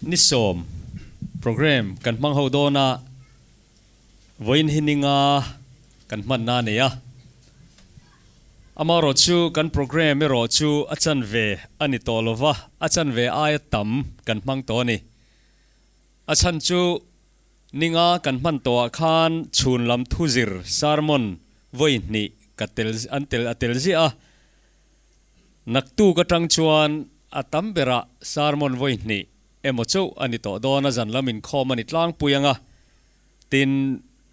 Ni sawm program kan hmang ho dawn a, vawiin hi ninga kan hmanna a nei a. Amaherawh chu kan program erawh chu a chanve a ni tawh lo va, a chanve aia tam kan hmang tawh a ni. A chhan chu ninga kan hman tawhah khan chhun lam thuzir sermon vawi hnih ka tel an tel a tel ziah a. Naktuk atang chuan a tam berah sermon vawi hnih emaw chauh a ni tawh dawn a, zan lam inkhawm a ni tlangpui ang a, tin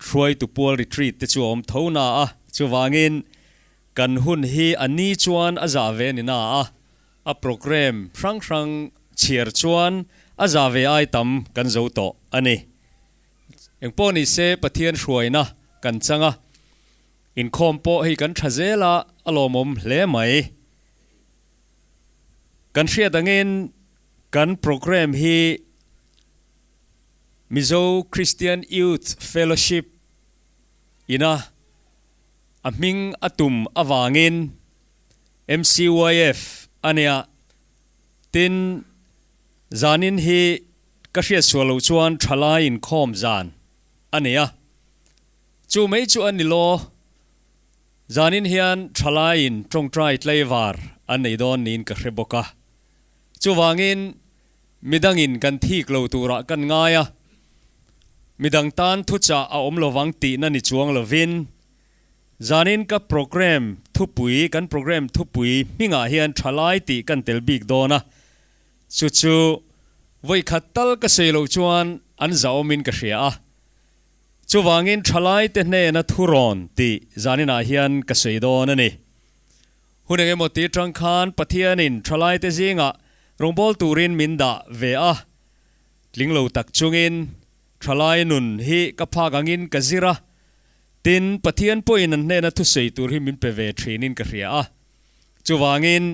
hruaitu pual retreat te chu a awm tho na a, chuvangin kan hun hi a ni chuan a zah ve ni na a, a programme hrang hrang chhiar chuan a zah ve ai tam kan zo tawh a ni. Engpawh ni se Pathian hruaina kan chang a. Inkhawm pawh hei kan tha zel a, a lawmawm hle mai. Kan hriat angin kan programme hi Mizo Christian Youth Fellowship ina a hming a tum avangin MCYF a nia. Tin, zanin hi ka hriat sual loh chuan thalai inkhawm zan a ni a. Chu mai chu a ni law. Zanin hian thalaiin tawngtai tlaivar an nei dawn niin ka hre bawk a. Chuvangin midangin kan thik lo turah kan ngai a, midang tan thuchah a awm lovang tihna ni chuang lovin zanin ka programme thupui, kan programme thupui hmingah hian thalai tih kan tel bik dawn a, chu chu vawikhat tal ka sawi loh chuan an zahawmin ka hria a. Chuvangin thalaite hnena thurawn tih zaninah hian ka sawi dawn a ni. Hun eng emaw ti atang khan Pathianin thalaite zingah rawngbâwl turin min dah ve a. Tling lo tak chungin thalai nun hi ka phak angin ka zir a, tin Pathian pawhin an hnena thusawi tur hi min pe ve thinin ka hria a. Chuvangin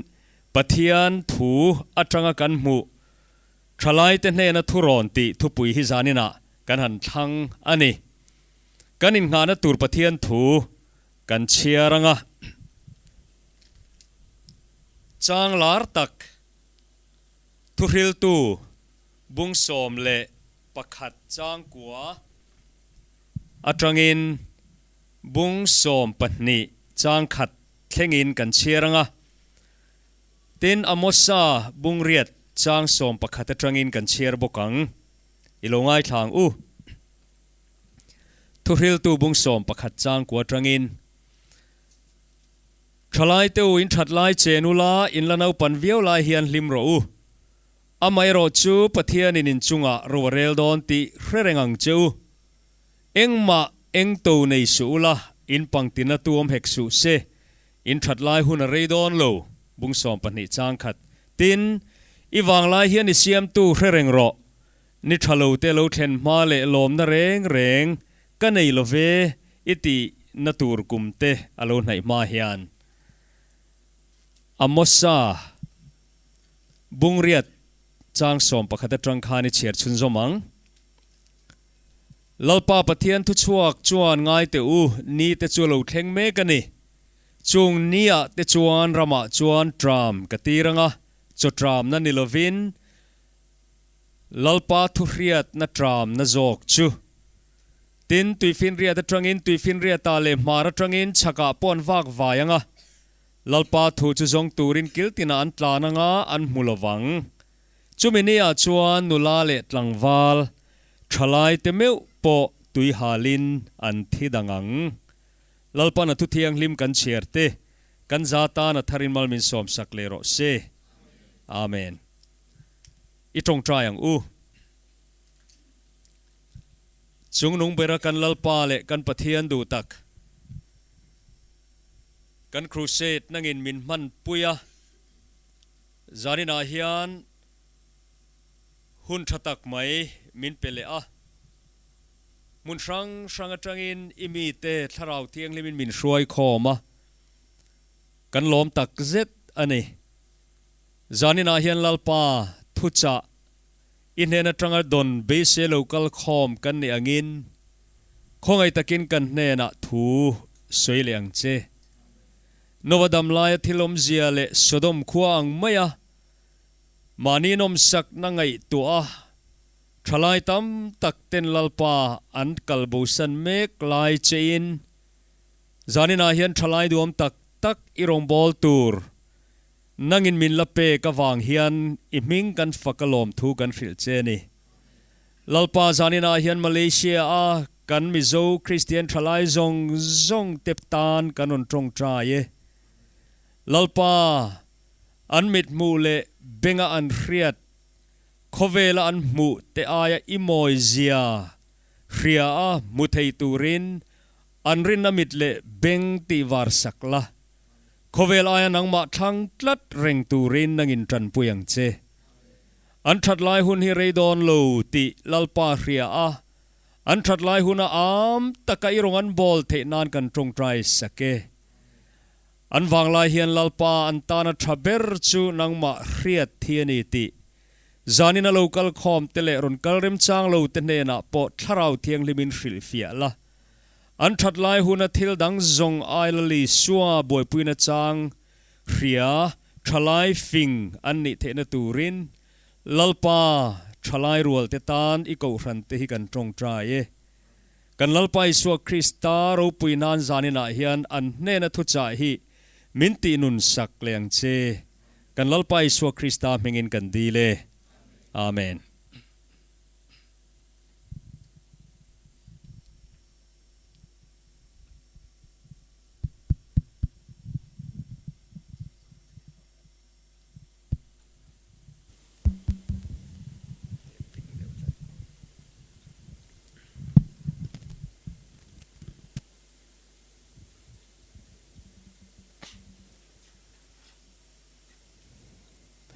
Pathian thu atanga kan hmuh Thalaite hnena thurawn tih thupui hi zaninah kan han thlang a ni. Kan innghahna tur Pathian thu kan chhiar ang a. Chang lar tak thuhriltu bung 11 changkua atangin bung 12 chang khat thlengin kan chhiar ang a. Tin, Amosa bung riat chang 11 atangin kan chhiar bawk ang. I lo ngaithla ang u. Thuhriltu bung 11 chang kua atangin, Thalai te u, in that lai chen ula, in la naupan viau lai hian hlim rawh u. Amaherawh chu Pathianin in chungah ro a rel dawn tih hre reng ang che u. Engmah eng to nei suh ula, in pangtina tu awm hek suh se. In that lai hun a rei dawn lo, bung 12 chang khat. Tin, i vang lai hian i siamtu hre reng rawh. Ni tha lo te lo thlen hma leh lawmna reng reng ka nei lo ve i tih na tur kum te a lo hnaih hma hian. Amosa bung riat chang 11 atang khan i chhiar chhunzawm ang. Lalpa Pathian thuchhuak chuan ngai teh u, ni te chu lo thleng mek a ni. Chung niah te chuan ramah chuan tram ka tir ang a, chaw tramna ni lovin Lalpa thuhriatna tramna zawk chu. Tin, tuifinriat atangin tuifinriatah leh hmar atangin chhakah pawh an vak vai ang a, Lalpa thu chu zawng turin kiltinah an tlan ang a, an hmu lovang. Chumi niah chuan nula leh tlangval thalai te meuh pawh tui halin an thi dang ang. Lalpan a thu thianghlim kan chhiar te, kan za tan a tharin mal min sawm sak leh rawh se. Amen. I tawngtai ang u. Chungnung bera kan Lalpa leh kan Pathian duh tak, kan crusade nangin min hman pui a, Zaninah hian hun tha tak mai min pe leh a, hmun hrang hrang atangin i mite Thlarau Thianghlimin min hruai khawm a, kan lawm tak zet a ni. Zaninah hian Lalpa thuchah i hnen atanga dawn beisei lo kal khawm kan nih angin khawngaih takin kan hnenah thu sawi leh ang che. Nova dam laia thil awmzia leh Sodom khua ang maia mahni nawmsakna ngaihtuah a, Thalai tam tak ten Lalpa an kal bosan mek lai chein zaninah hian thalai duam tak tak i rawngbâwl tur nangin min la pek avang hian i hming kan fak a lawmthu kan hrilh che a ni. Lalpa zaninah hian Malaysia a kan Mizo Kristian thalai zawng zawng te tan kan rawn tawngtai e. Lalpa an mithmuh leh benga an hriat Khawvela an hmuh te aia i mawi zia hria a hmu thei turin an rinna mit leh beng tih var sak la. Khawvel aia nangmah thlang tlat reng turin nangin tanpui ang che. An that lai hun hi rei dawn lo tih Lalpa hria a, an that lai huna am taka i rawn an bawl theih nan kan tawngtai sak e. An vanglai hian Lalpa an tana tha ber chu nangmah hriat thi a ni tih zanin a lo kal khawm te leh rawn kal remchang lo te hnenah pawh Thlarau Thianghlimin hrilhfiah la. An that lai huna thil dang zawng ai Lali Sua buaipuina chang hria thalai fing an nih theihna turin Lalpa thalai rual te tan i kohhran te hi kan tawngtai e. Kan Lalpa Isua Krista ropui nan zaninah hian an hnena thuchah hi min tih nun sak leh ang che. Kan Lalpa Isua Krista hmingin kan dil e. Amen.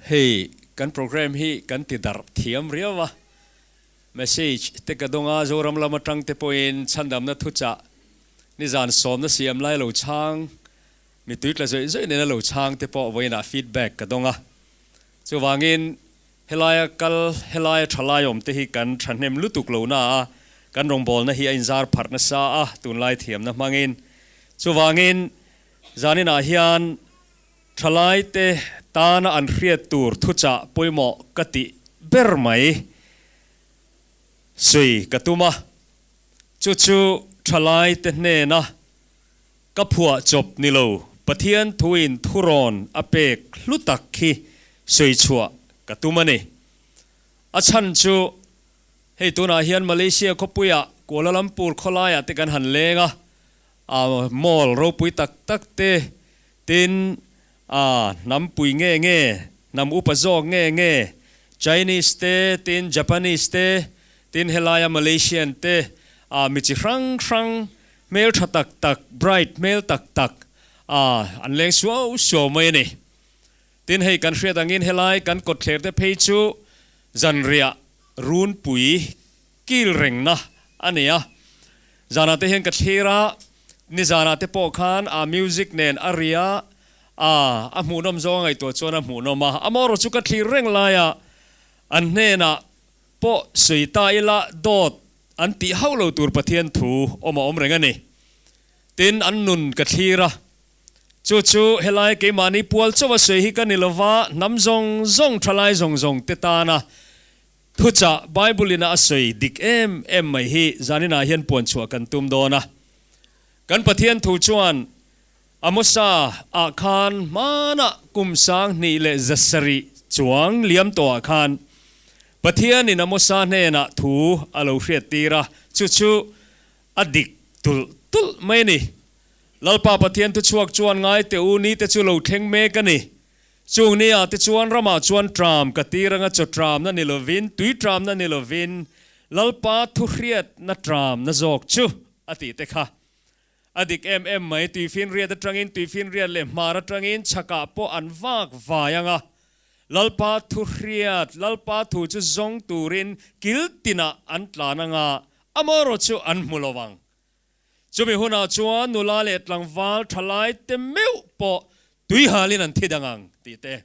Hei kan program hi kan ti darh thiam riau a, message te ka dawng a, Zoram lam atang te pawhin chhandamna thuchah nizan sawmna siam lai lo chhang Mi tui tla zawih zawih nena lo chhang te pawh vawiinah feedback ka dawng a. Chuvangin helaia kal, helaia thalai awm te hi kan thahnem lutuk lo na a, kan rawngbawlna hi a inzar pharh nasa a tunlai thiamna hmangin. Chuvangin zaninah hian thalai te tana an hriat tur thuchah pawimawh ka tih ber mai sawi ka tum a, chu chu thalai te hnena Ka phuah chawp ni lo, Pathian thuin thurawn a pek hlu tak khi sawi chhuah ka tum a ni. A chhan chu hei tunah hian Malaysia khawpuiah Kuala Lumpur khawlaiah te kan han leng a, a mall ropui tak tak te, tin a hnampui nge nge, hnam upa zawk nge nge, Chinese te, tin Japanese te, tin helaia Malaysian te, a mi chi hrang hrang Hmel tha tak tak, bright hmel tak tak a an leng suau suau mai a ni. Tin hei kan hriat angin helai kan kawtthler te phei chu zanriah runpui kil rengna a ni a. Zanah te hian ka thlir a, nizanah te pawh khan a music nen a ria a, a hmuhnawm zawng a ngaihtuah chuan a hmuhnawm a. Amaherawhchu chu ka thlir reng laia an hnenah pawh sawi ta ila dawt An tih hauh lo tur Pathian thu awm a awm reng a ni. Tin, an nun ka thlir a. Chu chu helai keimahni pual chauh a sawi hi ka ni lova, hnam zawng zawng, thalai zawng zawng te tana thuchah Bible ina a sawi dik em em mai hi zaninah hian puan chhuah kan tum dawn a. Kan Pathian thu chuan Amosa ah khan hmanah kum 2100 chuang liam tawhah khan Pathianin Amosa hnenah thu a lo hriattir a, chu chu a dik tulh tulh mai a ni. Lalpa Pathian thuchhuak chuan ngai teh u, ni te chu lo thleng mek a ni. Chung ni ah te chuan ramah chuan tram ka tir anga chaw tramna ni lovin, tui tramna ni lovin, Lalpa thuhriatna tramna zawk chu a tih te kha. A dik em em mai, tuifinriat atangin tuifinriat leh hmar atangin chhakah pawh an vak vai ang a. Lalpa thu hriat, Lalpa thu chu zawng turin kil tinah an tlan ang a, amaherawh chu an hmu lo ang. Chumi hunah chuan nula leh tlangval thalai te meuh pawh tuihalin an thi dang ang tih te.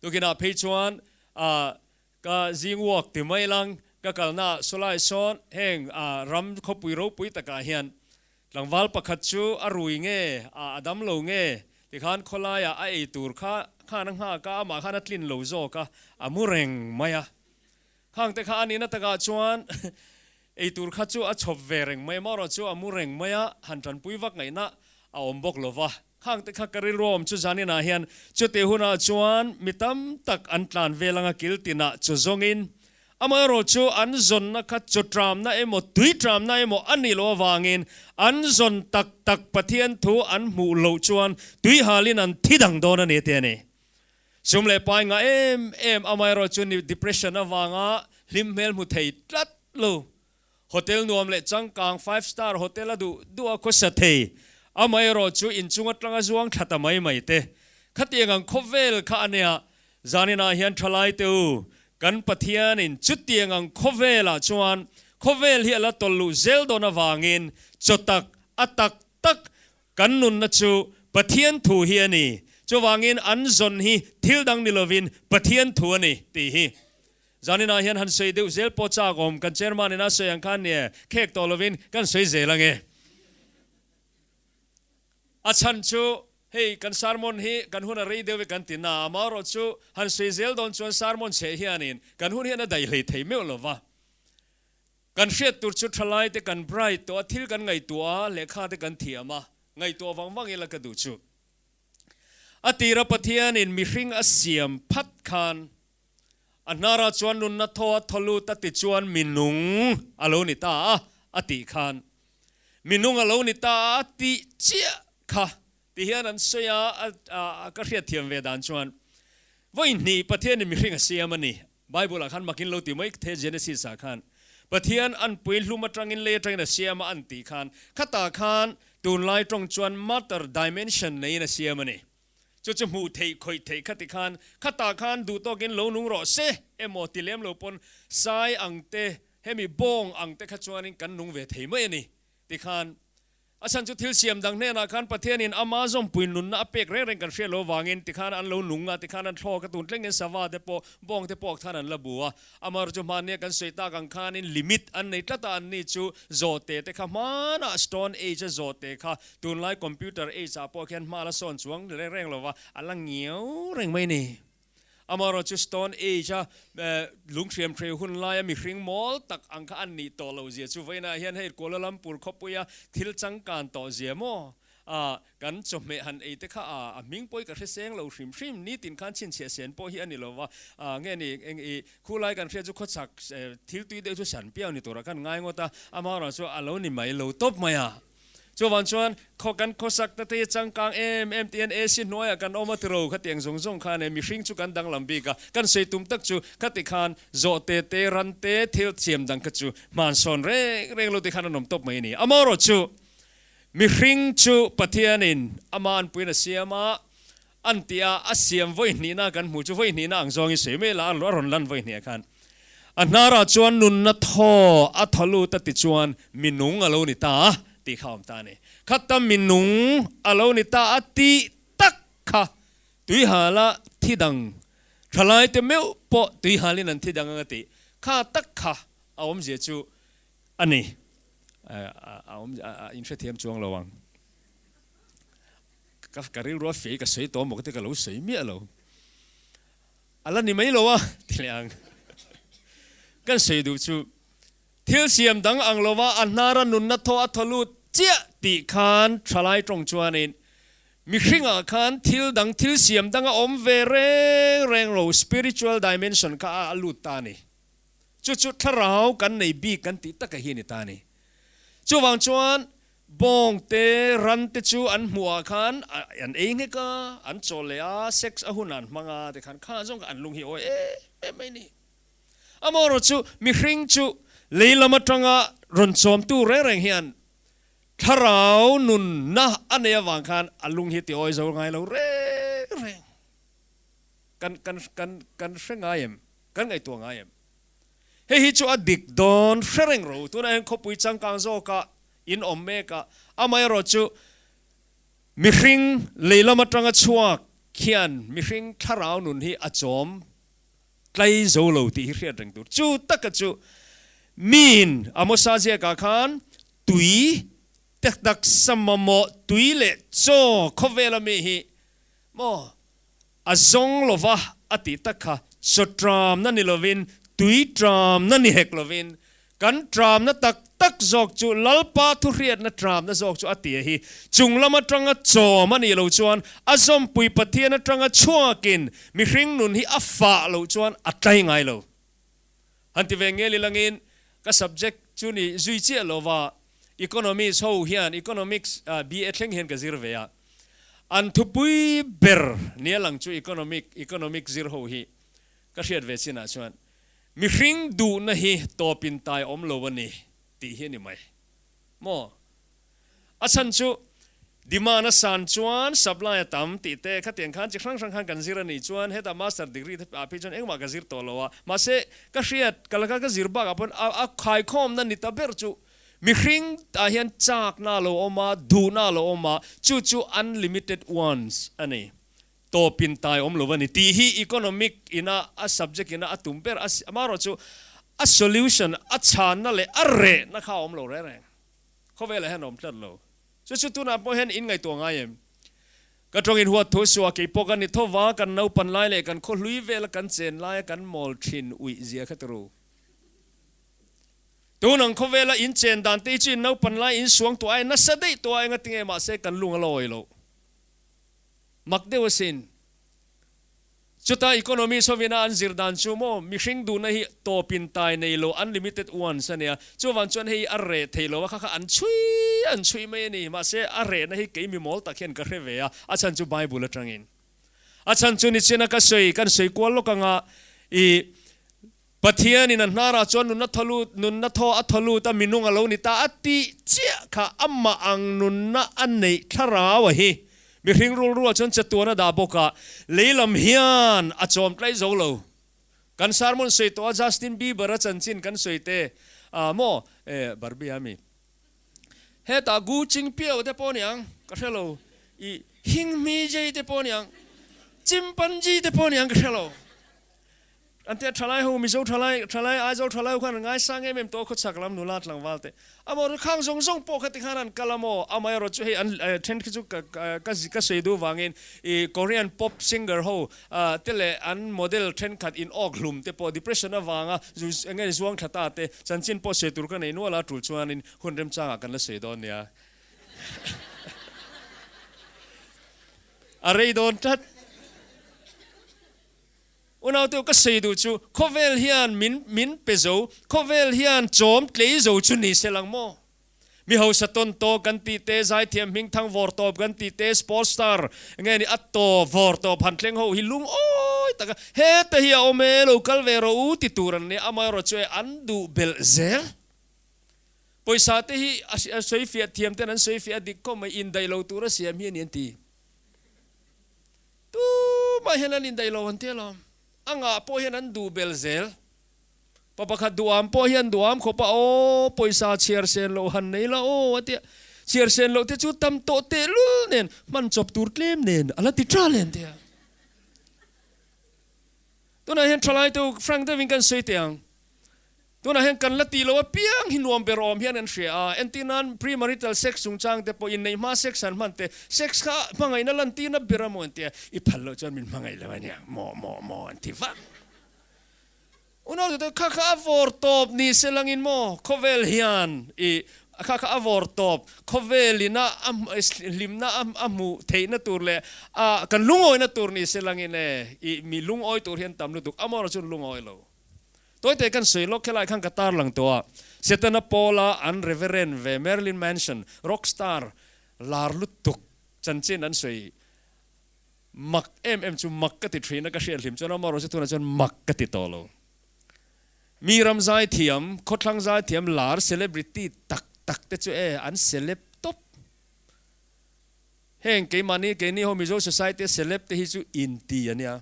Tukinah phei chuan Ka zing walk ti mai lang, ka kalna ah sawlai sawn heng ram khawpui ropui takah hian tlangval pakhat chu a rui nge a a dam lo nge tikhan khawlaiah a ei tur kha khan a nghak a, amah khan a tlin lo zawk a, a mu reng mai a. Khang te kha a nihna takah chuan eitur kha chu a chhawp ve reng mai amaherawh chu a mu reng mai a, han tanpui vak ngaihna a awm bawk lo va. Khang te kha ka rilru awm chu zaninah hian chutih hunah chuan mi tam tak an tlan vel anga kil tinah chu zawngin amaherawh chu an zawnna kha chaw tramna emaw tui tramna emaw a nih loh avangin an zawn tak tak Pathian thu an hmuh loh chuan tui halin an thi dang dawn a ni te a ni. Sum leh pai ngah em em amaherawh chu ni depression avanga hlim hmel hmu thei tlat lo. Hotel nuam leh changkang five star hotel a duh duh a khawsa thei. Amaherawh chu inchung atanga zuang thla ta mai mai te. Khatiang ang khawvel kha a nia. Zaninah hian thalai te u, kan Pathianin chutiang ang khawvelah chuan khawvel hi a la tawlh luh zel dawn avangin chaw tak a tak tak Kan nunna chu Pathian thu hi a ni. Chuvangin an zawn hi thil dang ni lovin Pathian thu a ni tih hi zaninah hian han sawi deuh zel pawh chak awm. Kan chairman in a sawi ang khan nie khek tawh lovin kan sawi zel ange. A chhan chu hei kan sermon hi kan hun a rei deuh e kan ti na a, amaherawh chu han sawi zel dawn chuan sermon chheh hianin kan hun hian a daih hlei thei meuh lova. Kan hriat tur chu thalai te kan bright tawh a, thil kan ngaihtuah a, lehkha te kan thiam a, ngaihtuah vang vang ila ka duh chu. A tira Pathianin mihring a siam phat khan a hnarah chuan nunna thaw a thaw lut a ti chuan minung a lo ni ta a, a tih khan minung a lo ni ta a tih chiah kha ti hian an sawi a, a ka hriat thiam ve dan chuan vawi hnih Pathianin mihring a siam a ni. Bible ah khan makin lo ti mai the Genesis ah khan Pathian an pui hlum atangin lei atangin a siam a an tih khan khatah khan tunlai tawng chuan matter dimension neiin a siam a ni. Chu chu hmuh theih khawih theih kha ti khan khatah khan duh tawkin lo nung rawh se emaw ti lem lo pawn sai ang te hemi bawng ang te kha chuanin kan nung ve thei mai a ni ti khan A chhan chu thil siam dang hnenah khan Pathianin ama zawmpui nunna a pek reng reng kan hriat lo vangin tikhan an lo nung a, tikhan an thlawk a, tun tlengin sava te pawh, bawng te pawh khan an la bu a. Amaherawhchu chu hmannia kan sawi tak ang khanin limit an nei tlat a, anni chu zawhte te kha hmanah stone age a zawhte kha tunlai computer age ah pawh khian hma la sawn chuang reng reng lo va, a la ngiau reng mai ni. Amaherawh chu Stone Age a lunghriam hrei hun laia mihring mawl tak ang kha an nih tawh loh zia chu vawiinah hian hei Kuala Lumpur khawpuia thil changkan tawh zia maw a kan chawhmeh han ei te kha a a hming pawh hi ka hre seng lo hrim hrim nitin khan chhinchhiah sen pawh hi a ni lo va a nge ni eng i khulai kan hriat chu khawchhak thil tui deuh chu san piau ni turah khan ngai ngawt a amaherawh chu a lo ni mai lo tawp mai a. Chuvang chuan khaw kan khawsak ta te hi changkang em em tih hian AC hnuaiah kan awm a tiro khatiang zawng zawng khan e mihring chu kan danglam bik a, kan sawi tum tak chu khati khan zawhte te ran te thil thiam dang kha chu hmansawn reng reng lo te khan an awm tawp mai a ni. Amaherawh chu mihring chu Pathianin ama anpuiin a siam a, an ti a, a siam vawi hnihna kan hmuh chu vawi hnihna ang zawngin sawi mai la, a rawn lan vawi hnih ah khan a hnarah chuan nunna thaw a thaw lut a ti chuan minung a lo ni ta a tih kha a awm ta a ni. Khata minung a lo ni ta a tih tak kha tuihala thi dang thalai te meuh pawh tuihalin an thi dang ang a tih kha tak kha a awmzia chu a ni. A awm a inhrethiam chuang lo ang. Ka ka rilru a fei ka sawi tawh maw ka ti ka lo sawi miah lo. A la ni mai lo a ti leh ang. Kan sawi duh chu thil siam dang ang lova a hnara nunna thaw a thaw lut chiah tih khan thalai tawng chuanin mihringah khan thil dang thil siam dang a awm ve reng reng lo spiritual dimension kha a lut ta a ni. Chu chu thlarau kan nei bik kan tih taka hi a ni ta a ni. Chuvang chuan Bawng te, ran te chu an hmuh ah khan an ei nghek a, an chawl leh a, sex a hun an hmang a tikhan kha zawng kha an lung hi awi em em mai ni. Amaherawh chu mihring chu lei lam atanga rawn chawmtu reng reng hian thlarau nunna a nei avang khan a lung hi ti awi zo ngai lo reng reng. Kan kan kan kan hre ngai em? Kan ngaihtuah ngai em? Hei hi chu a dik dawn hre reng ro. Tunah hian khawpui changkang zawkah in awm mek a, amaherawh chu mihring lei lam atanga chhuak khian mihring thlarau nun hi a chawm tlai zo lo tih hi hriat reng tur. Chu taka chu miin Amosa ziakah khan tui te taksa mamawh tui leh chaw khawvela mi hi maw a zawng lova a tih tak kha chawtramna ni lovin. Tui tramna ni hek lovin kan tramna tak tak zawk chu Lalpa thuhriatna tramna zawk chu a ti a hi. Chung lam atanga chawm a nih loh chuan a zawmpui Pathian atanga chhuakin mihring nun hi a fah loh chuan a tlai ngai lo. Han ti ve ngel ilangin ka subject chu ni zui chiah lova Economics ho hian Economics BA thleng hian ka zir ve a, an thupui ber nia lang chu Economic Economic zir ho hi ka hriat ve chinah chuan mihring duhna hi tawpin tai awm lo a ni tih hi a ni mai maw? A chhan chu demand a san chuan supply a tam tih te khatiang khan chi hrang hrang khan kan zir a nih chuan hetah master degree te ah phei chuan engmah ka zir tawh lo a, mahse ka hriat ka laka ka zir bakah pawn a khaikhawmna ni ta ber chu mihring ah hian chakna a lo awm a, duhna a lo awm a, chu chu unlimited wants a ni, tawpin tai awm lo a ni tih hi economic ina a subject ina a tum ber a, amaherawhchu a solution a chhanna leh a rehna kha a awm lo reng reng. Khawvelah hian a awm tlat lo. Chu chu tunah pawh hian in ngaihtuah ngai em? Ka tawngin huat thu suah kei pawh kan ni tho va, kan naupan lai leh kan khaw hlui vela kan chen laia kan mawl thin uih zia kha turu. Tun ang khawvela in chen dan te hi chu in naupan lai in suang tuah ai nasa daih tuah enga tinge mahse kan lung a la awi lo. Mak deuh asin. Chuta economist hovina an zir dan chu maw mihring duhna hi tawpin tai nei lo, unlimited wants a nia. Chuvang chuan hei a reh thei lo a, kha kha an chhui an chhui mai a ni. Mahse a rehna hi kei mi mawl tak hian ka hre ve a, a chhan chu Bible atangin. A chhan chu nichina ka sawi, kan sawi kual lawk anga i Pathianin a hnarah chuan nunna thaw lut, nunna thaw a thaw lut a, minung a lo ni ta a tih chiah kha amah ang nunna a neih thlarau a hi. Mihring rulruah chuan chatuan a dah bawk a, lei lam hian a chawm tlai zo lo. Kan sermon sawi tawh a Justin Bieber a chanchin kan sawi te a maw e Barbie a mi hetah Gu Ching Piao te pawh niang ka hre lo i Hing Hmi Jei te pawh niang Chimpanzee te pawh niang ka hre lo. An tia thalai ho, Mizo thalai, thalai, Aizawl thalai ho khan an ngaisang em em tawh a khawchhak lam nula tlangval te. Amaw khang zawng zawng pawh kha tikhan an kal a maw? Amaherawh chu hei an then khi chu ka ka ka sawi duh vangin i Korean pop singer ho te leh an model thenkhat in awk hlum te pawh depression avanga zu enge zuang thla ta te chanchin pawh sawi tur ka nei nual a tul chuanin hun remchangah kan la sawi dawn nia. A rei dawn tlat. Unaute ka sawi duh chu khawvel hian min min pe zo, khawvel hian chawm tlei zo chu ni se lang maw? Mi hausa tawn tawk kan tih te, zaithiam hming thang vawr tawp kan tih te, sports star nge ni a taw vawr tawp han thleng ho hi lungawi taka heta hi a awm e, lo kal ve rawh u ti tur an nia, amaherawh chu e an duh belh zel. Pawisa te hi a sawi fiah thiam ten an sawi fiah a dik khawp mai, indaih lo tura siam hi a ni an ti. Tumah hian an indaih lo an ti alawm. A ngah pawh hian an duh bel zel. Pa pakhat duham pawh hian duham khawp a, aw pawisa chhiar sen loh han nei la aw a ti a. Chhiar sen loh te chu tam tawh tehlul nen hman chawp tur tlem nen a la ti tha len te a. Tunah hian thalai te u frank deuhin kan sawi teh ang. Tunah hian kan la tih loh apiang hi nuam ber awm hian an hria a, entir nan premarital sex chungchang te pawh inneih hma sex han hman te, sex kha hmangaihna lantirna ber a maw an ti a, i phal loh chuan min hmangaih lo a nia, maw maw maw an ti vak. Unau te kha kha a vawr tawp ni se langin maw khawvel hian i kha kha a vawr tawp khawvel ina a hlimna a hmuh theihna tur leh a kan lungawina tur ni se langin e i mi lungawi tur hian tam lutuk amaherawh chu lungawi lo. Tawite kan sawi lawk helai khan ka tar lang tawh a, Setana Paula an Reverend ve Marilyn Manson, rock star lar lutuk chanchin an sawi mak em em chu mak ka ti thin a, ka hriat hlim chuan amaherawh chu tunah chuan mak ka ti tawh lo. Mi ram zaithiam, khawthlang zaithiam lar celebrity tak tak te chu e an celeb tawp. Heng keimahni keini ho Mizo society a celeb te hi chu inti a nia.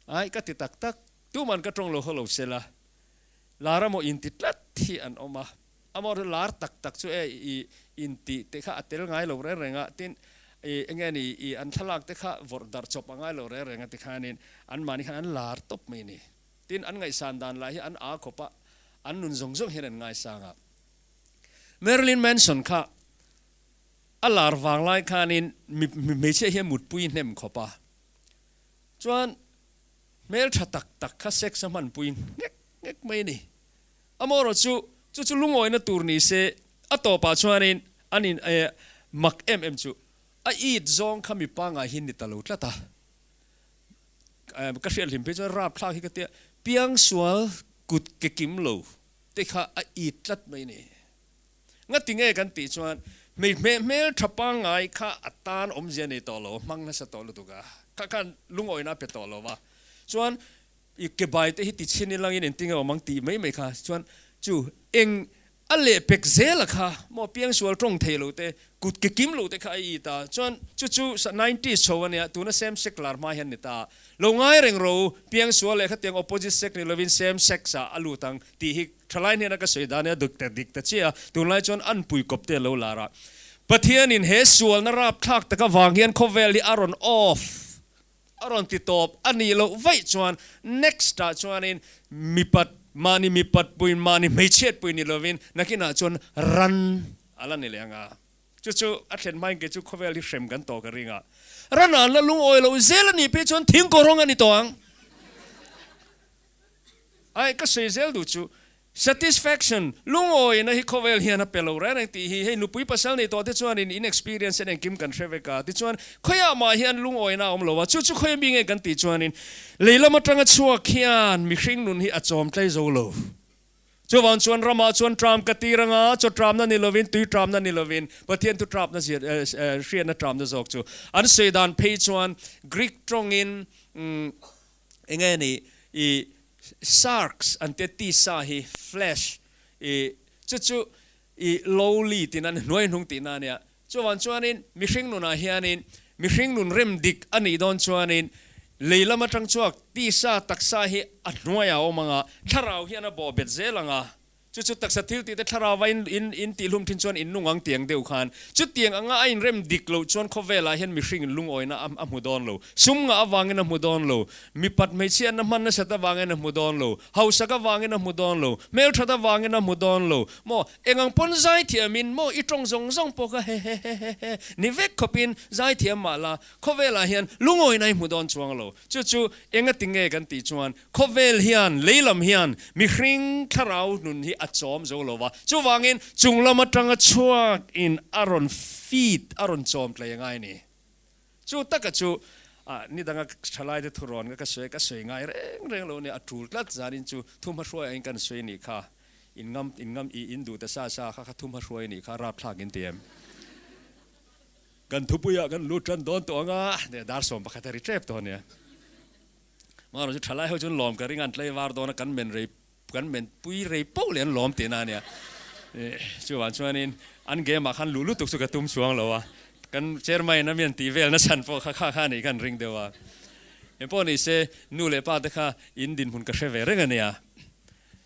Ai ka ti tak tak, tuman ka tawng lo haw lo sela, lar amaw inti tlat hi an awm a, amaw chu lar tak tak chu e i inti te kha a tel ngai lo reng reng a, tin i enge ni i an thlalak te kha vawrh darh chawp a ngai lo reng reng a tikhanin anmahni khan an lar tawp mai a ni. Tin an ngaihsan dan lah hi an aa khawp a, an nun zawng zawng hian an ngaisang a. Marilyn Manson kha A lar vang lai khanin mi hmeichhia hi a mutpui hnem khawp a. Chuan hmeltha tak tak kha sex a hmanpui nghek nghek mai a ni. Amaherawhchu chu chu lungawina tur ni se a tawpah chuanin an in mak em em chu a it zawng kha mi pangngai hi ni ta lo tlat a. Ka hriat hlim phei chuan rapthlak hi ka tia piangsual kut ke kim lo te kha a it tlat mai a ni. Ngati nge kan tih chuan hmei hmel tha pangngai kha a tan awmzia nei tawh lo, hmang nasa tawh lutuk a, kha khan lungawina a pe tawh lo va, chuan i ke bai te hi ti chhin ilangin engtin nge awm ang tih mai mai kha chuan chu eng a leh pek zel a kha maw piangsual tawng thei lo te kut ke kim lo te kha a it a, chuan chu chu nineties chho a nia tuna same sex lar hma hian ni ta lo ngai reng ro piangsual leh khatiang opposite sex ni lovin same sex ah a lut ang tih hi Thalai hnena ka sawi dan hi a dik ta dik ta chiah a, tunlai chuan an pui kawp te a lo lar a. Pathianin he sualna rapthlak tak avang hian khawvel hi a rawn off, a rawn ti tawp a nih loh vaih chuan next ah chuanin mipat, mahni mipat puiin mahni hmeichhiat pui ni lovin nakinah chuan ran a la ni leh ang a. Chu chu a thlen hmain kei chu khawvel hi hrem kan tawh ka ring a, ran an la lungawi loh zel a nih phei chuan thingkaw rawng a ni tawh ang. Ai, ka sawi zel duh chu, satisfaction, lungawina hi khawvel hian a pe lo reng reng tih hi hei nupui pasal nei tawh te chuanin in experience hian engkim kan hre vek a, tichuan khawiah mah hian lungawina a awm lo a, chu chu khawi mi nge kan tih chuanin lei lam atanga chhuak hian mihring nun hi a chawm tlai zo lo. Chuvang chuan ramah chuan tram ka tir anga, chaw tramna ni lovin, tui tramna ni lovin, Pathian thu trapna zir hriatna tramna zawk chu an sawi dan phei chuan Greek tawngin Enge ni i sharks an tia tisa hi flesh i chu chu i lowly tihna a ni hnuai hnung tihna a nia. Chuvang chuanin mihring nunah hianin mihring nun rem dik a nih dawn chuanin lei lam atang chhuak tisa taksa hi a hnuaiah a awm ang a, thlarau hian a bawhbet zel ang a. Chu chu taksa thil tih te thlarau va in in in tih hlum thin chuan in nung ang tiang deuh khan chutiang anga a inrem dik loh chuan khawvelah hian mihring in lungawina a a hmu dawn lo. Sum ngah avangin a hmu dawn lo. Mipat hmeichhiatna hman nasat avangin a hmu dawn lo. Hausak avangin a hmu dawn lo. Hmelthat avangin a hmu dawn lo. Maw engang pawn zaithiamin maw i tawng zawng zawng pawh kha hehehehehe ni vek khawpin zaithiam mah la khawvelah hian lungawina i hmu dawn chuang lo. Chu chu engati nge kan tih chuan Khawvel hian, lei lam hian mihring thlarau nun hi a chawm zo lo va, chuvangin chung lam atanga chhuak in a rawn feed, a rawn chawm tlei a ngai a ni. Chu taka chu ni danga thalai te thurawn ka sawi ka sawi ngai reng reng lo nia, a tul tlat zanin chu thu hmahruai angin kan sawi nih kha, in ngam in ngam i in duh ta sa sa kha kha thu hmahruai nih kha rapthlak in ti em? Kan thupuiah kan lut tan dawn tawh anga, dar 11 a ri tep tawh a nia. Mangro chu thalai ho chuan lawm ka ring a, an tlei var dawn a, kan men rei kan men pui rei poh leh an lawm tihna a nia. Chuvang chuanin an game ah khan luh lutuk chu ka tum chuang lo a, kan chairman a mi an tih vel na chhan pawh kha kha kha anih khan ring deuh a. Engpawh ni se nu leh pa te kha in dinhmun ka hre ve reng a nia.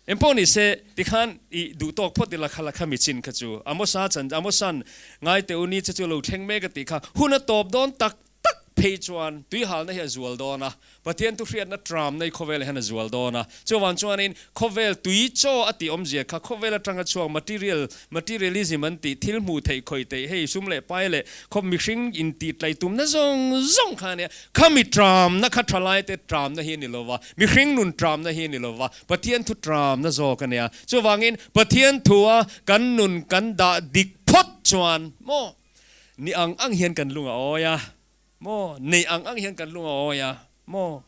Engpawh ni se tikhan i duh tawk phawt ila kha la kha mi chin kha chu Amosa chan Amosan ngai teh u ni che chu lo thleng mek a tih kha hun a tawp dawn tak tak phei chuan tuihalna hi a zual dawn a, Pathian thu hriatna tramna hi khawvelah hian a zual dawn a. Chuvang chuanin khawvel tui chaw a tih awmzia kha khawvel atanga chhuak material, materialism an tih thil hmuh theih khawih theih hei sum leh pai leh khawp mihring intih tlai tumna zawng zawng kha a nia. Khami tramna kha thalaite tramna hi a ni lova, mihring nun tramna hi a ni lova, Pathian thu tramna zawk a nia. Chuvangin Pathian thua kan nun kan dah dik phawt chuan maw? Ni ang ang hian kan lung a awi a maw? Nei ang ang hian kan lung a awi a maw?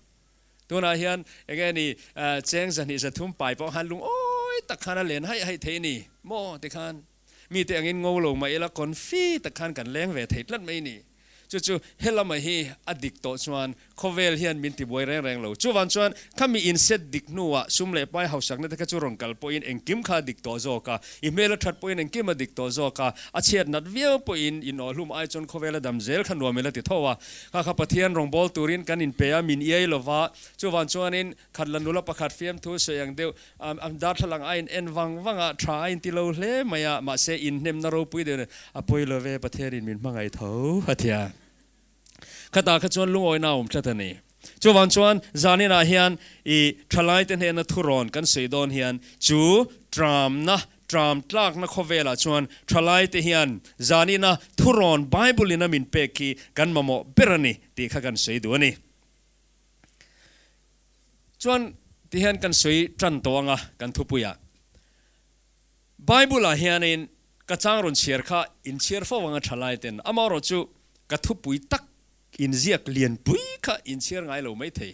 Tunah hian enge ni cheng 203 pai pawh khan lung awi tak khan a len haih haih thei ni maw? Tikhan mite angin ngo lo mah ila confi tak khan kan leng ve thei tlat mai ni. Chu chu helama hi a dik tawh chuan khawvel hian min tibuai reng reng lo. Chuvang chuan khami inset dik hnuah sum leh pai hausakna te kha chu rawn kal pawhin engkim kha a dik tawh zawk a, i hmel a that pawhin engkim a dik tawh zawk a, a chhiat nat viau pawhin inawhhlum ai chuan khawvel a dam zel kha nuam ila ti tho a. Kha kha Pathian rawngbâwl turin kan inpe a, min iai lo va, chuvang chuanin Khat la nula pakhat fiamthu sawi ang deuh a darthlalang a in en vang vang a, tha a inti lo hle mai a, mahse inhnemna ropui deuh nen a pawi lo ve, Pathianin min hmangaih tho a ti a. Khatah kha chuan lungawina a awm tlat a ni. Chuvang chuan zaninah hian i thalaite hnena thurawn kan sawi dawn hian chu tramna, tram tlakna khawvelah chuan thalaite hian zanina thurawn Bible-in a min pek hi kan mamawh ber a ni tih kha kan sawi duh a ni. Chuan tihian kan sawi tan tawh anga kan thupuiah. Bible ah hianin ka chang rawn chhiar kha in chhiar fo anga tha lai ten amaherawhchu ka thupui tak inziak lianpui kha in chhiar ngai lo mai thei.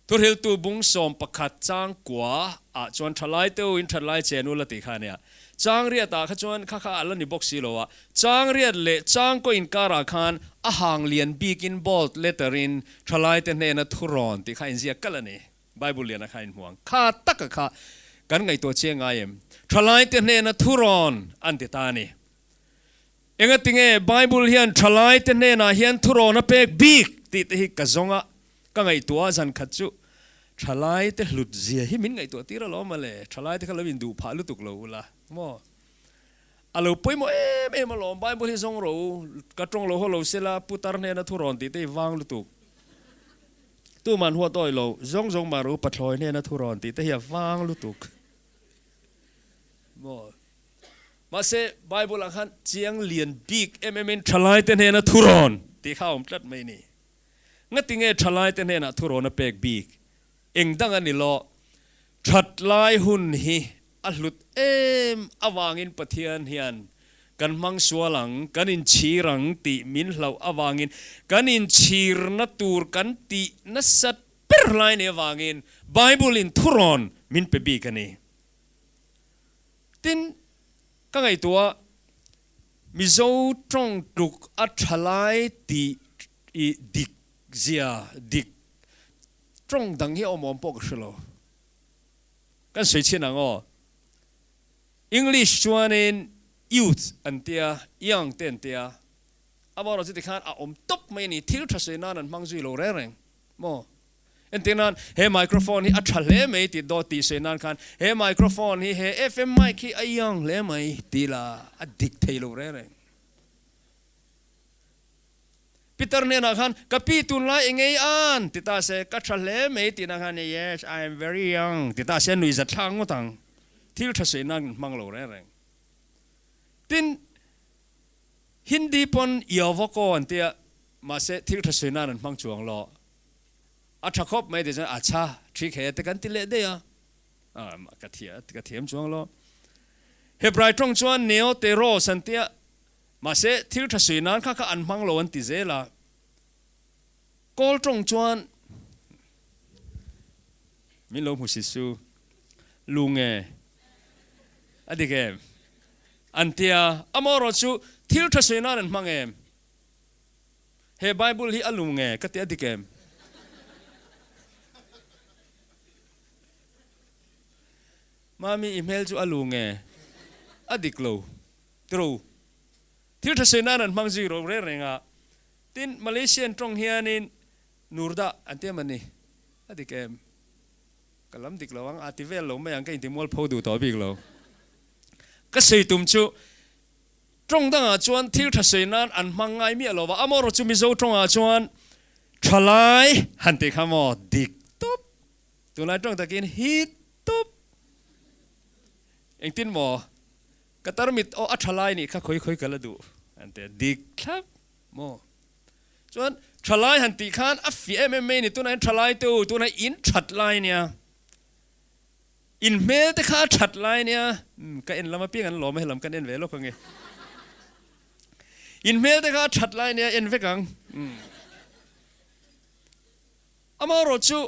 Thuhriltu bung 11 chang kua ah chuan tha lai teu in that lai chen ula tih kha a nia. Chang riat ah kha chuan kha kha a la ni bawk si lo a, chang riat leh chang kaw inkar ah khan a hang lian bik in bold letter in tha lai te hnena thurawn tih kha inziak kalh a ni. Bible liana kha inhmuang kha taka kha kan ngaihtuah chiang ngai em? Thalaite hnena thurawn an ti ta a ni. Engatinge Bible hian thalaite hnenah hian thurawn a pek bik tih te hi ka zawng a, ka ngaihtuah a zan khat chu thalaite hlut zia hi min ngaihtuah tir alawm a le, thalaite kha lo induh phah lutuk lo ula maw? A lo pawimawh em em alawm, Bible hi zawng ro, ka tawng lo haw lo sela putar hnena thurawn tih te hi vang lutuk. Tuman huat awih lo, zawng zawng mah ru pathlawi hnena thu rawn tih te hi a vang lutuk maw? Mahse, Bible ah khan chiang lian bik em em in thalai te hnena thu rawn tih kha a awm tlat mai ni. Ngati nge thalai te hnenah thu rawn a pek bik? Eng dang a ni lo, that lai hun hi a hlut em avangin Pathian hian kan hmang sual ang, kan inchhir ang tih min hlauh avangin kan inchhirna tur kan tih nasat ber lai ni avangin Bible in thurawn min pe bik a ni. Tin, ka ngaihtuah Mizo tawng tluk a tha lai tih i dik zia dik tawng dang hi a awm awm pawh ka hre lo. Kan sawi chhin ang aw. English chuanin youth an tia, young te an tia. Amaherawh chu tikhan a awm tawp mai a ni, thil tha sawi nan an hmang zui lo reng reng maw? Entir nan he microphone hi a tha hle mai tih dawt tih sawi nan khan he microphone hi he FM mic hi a young hle mai tih la a dik thei lo reng reng. Peter hnenah khan, Ka pi tunlai eng ei an? ti ta se, Ka tha hle mai tihna khan, Yes, I am very young ti ta se, nui za thlak ngawt ang. Thil tha sawi nan kan hmang lo reng reng. Tin, Hindi pawn Yovako an tia, mahse thil tha sawi nan an hmang chuang lo. A tha khawp mai ti chuan, Acha, thik hei a te kan ti leh daih a. Ka thiam, ka thiam chuang lo. Hebrai tawng chuan Neo Teros an tia, Mahse, thil tha sui nan kha kha an hmang lo an ti zel a. Kawl tawng chuan min lo hmu si su, lu nge a dik em? An ti a, amaherawh chu thil tha sui nan an hmang em? He Bible hi a lu nge ka ti a dik em? Mami i hmel chu a lu nge a dik lo? Tiro, thil tha sawi nan an hmang zui ro reng reng a, tin Malaysian tawng hianin Nurdah an ti em a ni, a dik em? Ka lam dik lo ang, a ti vel lo mai ang, ka inti mualpho duh tawh bik lo. Ka sawi tum chu tawng dangah chuan thil tha sawi nan an hmang ngai miah lo va, amaherawh chu Mizo tawngah chuan thalai han tih kha maw dik tawp, tunlai tawng takin hit tawp, engtin maw? Ka tarmit aw a tha lai nih kha khawi khawi ka la duh an ti a, dik thlap maw? Chuan tha lai han tih khan a fiah em em mai a ni, tunah hian tha lai te u, tunah in that lai nia, in hmel te kha a that lai nia, ka en lam apiang an lawm a, helam kan en ve lawk ange, in hmel te kha a that lai nia en vek ang. Amaherawh chu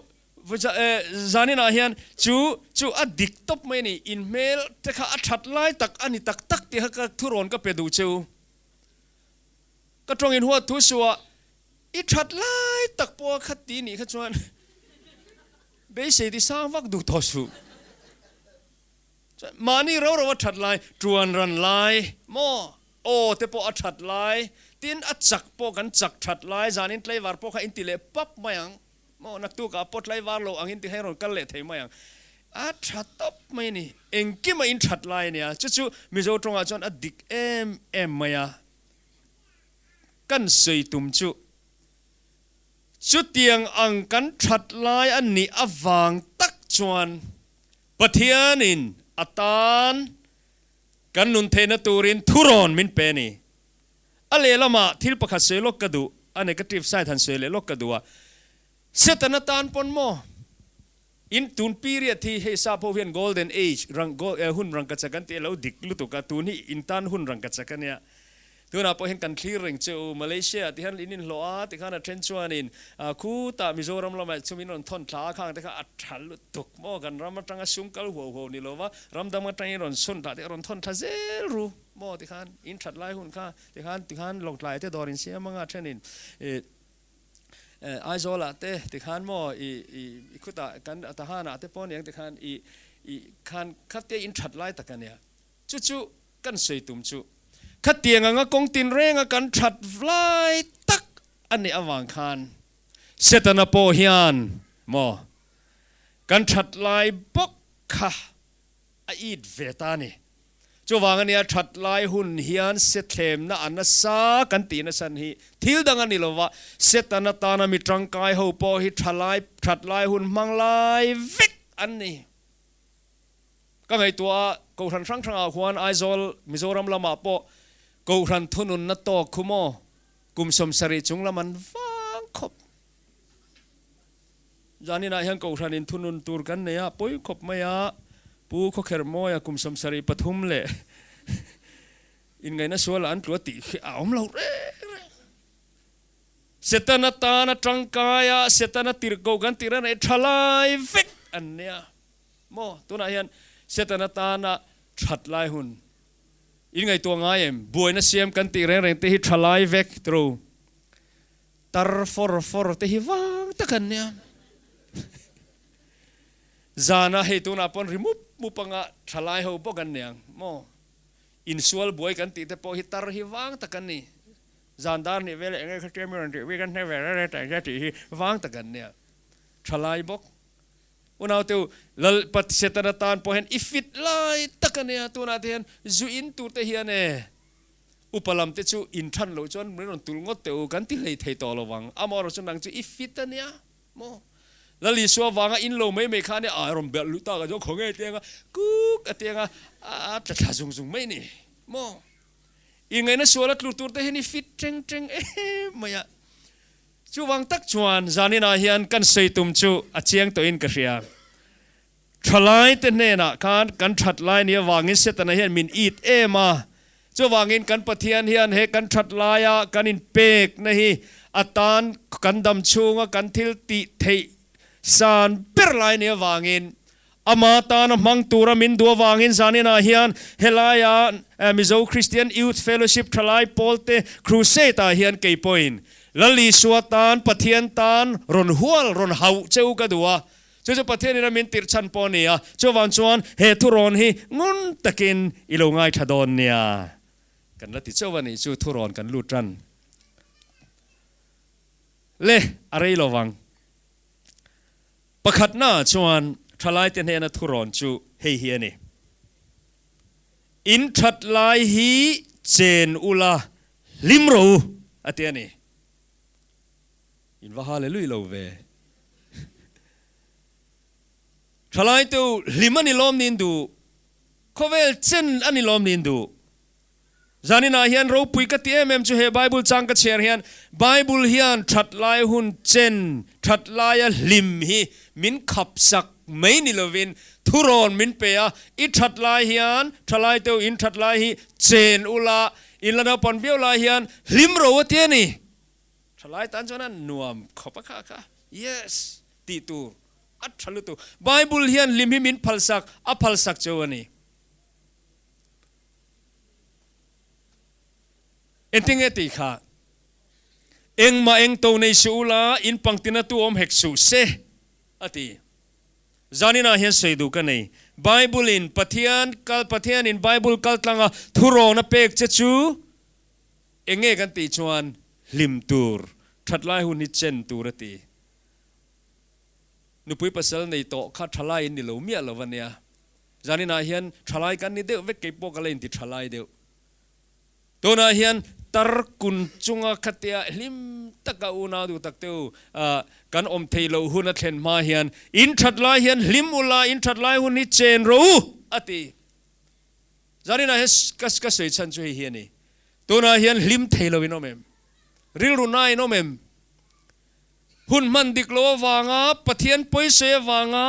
zaninah hian chu chu a dik tawp mai a ni, in hmel te kha a that lai tak a ni tak tak tih kha ka thurawn ka pe duh che u. Ka tawng in huat thu suah i that lai tak pawh a khat ti nih kha chuan beisei ti sang vak duh tawh suh. Chuan mahni ro ro a that lai, tuan ran lai maw? Aw te pawh a that lai, tin a chak pawh kan chak that lai, zanin tlaivar pawh kha in ti leh pap mai ang, maw naktukah pawh tlaivar lo angin ti kha in rawn kal leh thei mai ang, a tha tawp mai a ni, engkima in that lai a nia, chu chu Mizo tawngah chuan a dik em em mai a, kan sawi tum chu chutiang ang kan that lai a nih avang tak chuan Pathianin a tan Kan nun theihna turin thurawn min pe a ni. A lehlamah thil pakhat sawi lawk ka duh, a negative side han sawi leh lawk ka duh a. Setana tan pawn maw? In tun period hi hei sap ho hian golden age rang hun rangkachak an tih a lo dik lutuk a, tun hi in tan hun rangkachak a nia. Tunah pawh hian kan thlir reng che u, Malaysia ah ti hian in inhlawh a, tikhan a then chuanin khutah Mizoram lamah chum in rawn thawn thla a, khang te kha a tha lutuk maw, kan ram atanga sum kal huau huau ni lova ram dang atangin rawn sun thla te a rawn thawn thla zel ru maw tikhan in that lai hun kha tikhan tikhan Lawngtlai te dawr in siam anga thenin ih Aizawl ah te tikhan maw i i khutah kan Tahan ah te pawh aniang tikhan i i khan khatia in that lai tak ania chu chu Kan sawi tum chu khatiang anga kawng tinrenga kan that vlai tak a nih avang khan Setana pawh hian maw kan that lai bawk kha a it ve ta a ni. Chuvang ania that lai hun hian sethlemna a nasa kan tih nasan hi thil dang a ni lova, Setana tana mi tangkai ho pawh hi tha lai that lai hun hmang lai vek an ni. Ka ngaihtuah a, Kohhran hrang hrangah huan Aizawl, Mizoram lamah pawh Kohhran thununna tawk khu maw kum 70 chung lam an vang khawp. Zaninah hian Kohhran in thunun tur kan nei a, pawi khawp mai a, Pu Khawkherhmawia kum 73 leh inngaihna sualah an tlu a tih khi a awm lo reng reng. Setana tana tangkaia Setana tirhkoh kan tih reng reng tha lai vek an nia. Maw? Tunah hian Setana tana that lai hun in ngaihtuah ngai em? Buaina siam kan tih reng reng te hi tha lai vek tro. Tar for for te hi vang tak an nia. Zana hei tunah pawn ri mup mup anga tha lai ho bawk an niang maw? Insual buai kan tih te pawh hi tar hi vang tak an ni. Zan dar nih veleh enge khatia mi rawn tih bik a hne ve reng reng tah hian tih hi vang tak an nia. Tha lai bawk. Unau teu, Lal Pat Setana tan pawh hian i fit lai tak a nia, tunah te hian zu in tur te hian e, upa lam te chu in than loh chuan min rawn tul ngawt teh u, kan ti hlei thei tawh lo vang, amaherawhchu nang chu i fit a nia maw? Lal Isua vanga in lo mai mai kha a nia, a rawn belh luh tak a chuan khawnge tianga kuk a tianga a tla thla zung zung mai ni maw? I ngaihna sual a tlu tur te hian i fit teng teng em mai a. Chuvang tak chuan zaninah hian kan sawi tum chu a chiang tawhin ka hria. Thalaite hnenah khan kan that lai ni avangin Setana hian min it em a, chuvangin kan Pathian hian he kan that laia kan inpekna hi a tan kan dam chhunga kan thil tih theih san ber lai ni avangin Ama tana hmang tura min duh avangin zaninah hian helaia Mizo Christian Youth Fellowship thalai pawlte Crusade ah hian kei pawhin Lal Isua tan Pathian tan rawn hual rawn hauh che u ka duh a, chu chu Pathianin a min tirh chhan pawh a ni a, chuvang chuan he thurawn hi ngun takin i lo ngaithla dawn nia. Kan la ti chauh a nih chu thurawn kan lut ran le a rei lovang. Pakhatnaah chuan thalaite hnena thurawn chu hei hi a ni, In that lai hi chen ula hlim rawh u, a ti a ni. In va hallelui lo ve. Thalaite u, hlim a ni lawm nin duh, khawvel chen a ni lawm nin duh. Zaninah hian ropui ka ti em em chu he Bible chang ka chhiar hian Bible hian that lai hun chen, that laia hlim hi min khap sak mai ni lovin thurawn min pe a, i that lai hian thalai teu in that lai hi chen ula, in la naupan viau lai hian hlim ro a ti a ni. Thalai tan chuan a nuam khawp a kha kha. Yes! Tih tur a tha lutuk. Bible hian hlim hi min phalsak, a phalsak cheu a ni. Engtinge tih kha? Engmah eng to nei suh ula, in pangtina tu awm hek suh se, a ti. Zaninah hian sawi duh ka nei. Bible in Pathian kal Pathian in Bible kal tlanga thurawn a pek che chu enge kan tih chuan hlim tur, that lai hun hi chen tur a ti. Nupui pasal nei tawh kha thalai in ni lo miah lo ania. Zaninah hian thalai kan ni deuh vek, kei pawh ka la inti thalai deuh. Tunah hian tar kun chunga khatia hlim taka unau duh tak te u kan awm thei loh hun a thlen hma hian in that lai hian hlim ula, in that lai hun hi chen rawh u a ti. Zaninah hian ka ka sawi chhan chu hei hi a ni. Tunah hian hlim thei lo in awm em? Rilru na in awm em? Hun hman dik lo avanga Pathian pawisawi avanga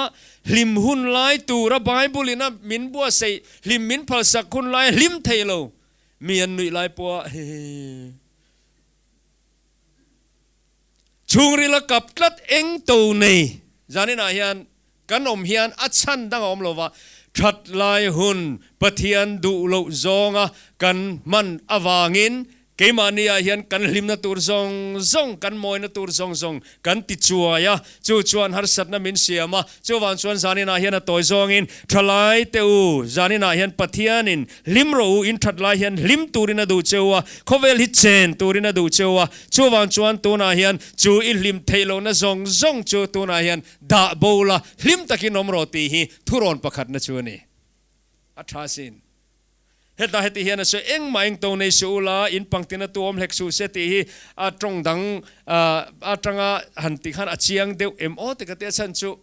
Hlim hun lai tura Bible in a min buatsaih hlim min phalsak hun lai hlim thei lo. Mi an nuih lai pawha hehe. Chhungril a kap tlat eng to nei zaninah hian kan awm hian a chhan dang a awm lo va, that lai hun Pathian duh loh zawnga kan hman avangin Keimahni ah hian kan hlimna tur zawng zawng, kan mawina tur zawng zawng kan ti chuai a, chu chuan harsatna min siam a, chuvang chuan zaninah hian a tawi zawngin thalai teh u, zaninah hian Pathianin hlim rawh u, in that lai hian hlim turin a duh cheu a, khawvel hi chen turin a duh cheu a, chuvang chuan tunah hian chu i hlim theih lohna zawng zawng chu tunah hian dah bo la, hlim takin awm rawh tih hi thurawn pakhatna chu a ni. A tha sin. Heta heti hian a sawi, Engmah eng to nei suh ula, in pangtina tu awm hlek suh se tih hi a tawng dang atanga han tih khan a chiang deuh em aw ti ka tia chhan chu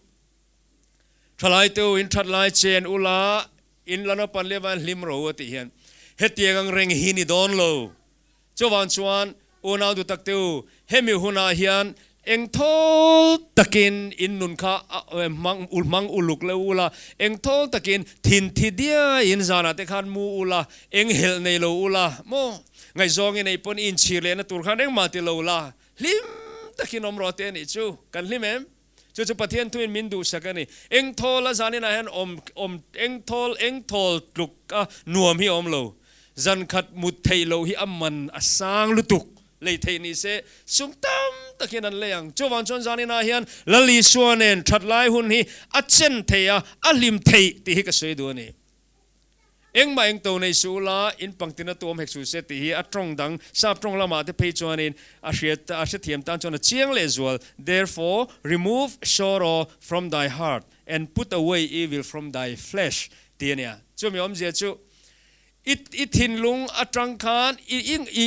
thalai te u in that lai chen ula in la naupan leh avangin hlim ro a tih hian hetiang ang reng hi ni dawn lo. Chuvang chuan unau duh tak te u, hemi hunah hian eng thawl takin in nun kha hmang hmang uluk leh ula, eng thawl takin thin thi diaiin zanah te khan mu ula, eng helh nei lo ula maw? Ngaihzawng i neih pawn i inchhir lehna tur khan engmah ti lo la, hlim takin awm rawh te a nih chu. Kan hlim em? Chu chu Pathian thuin min duhsak a ni. Eng thawl a zaninah hian awm awm eng thawl eng thawl tluk a nuam hi a awm lo. Zan khat mut theih loh hi a man a sang lutuk. Lei theih ni se sum tam takin an lei ang. Chuvang chuan zaninah hian Lal Isua nen that lai hun hi a chen thei a, a hlim theih tih hi ka sawi duh a ni. Engmah eng to nei suh ula, in pangtina tu awm hek suh se tih hi a tawng dang, sap tawng lamah te phei chuanin a hriat a hrethiam tan chuan a chiang leh zual, Therefore, remove sorrow from thy heart and put away evil from thy flesh tih a nia. Chumi awmzia chu i i thinlung atang khan i i i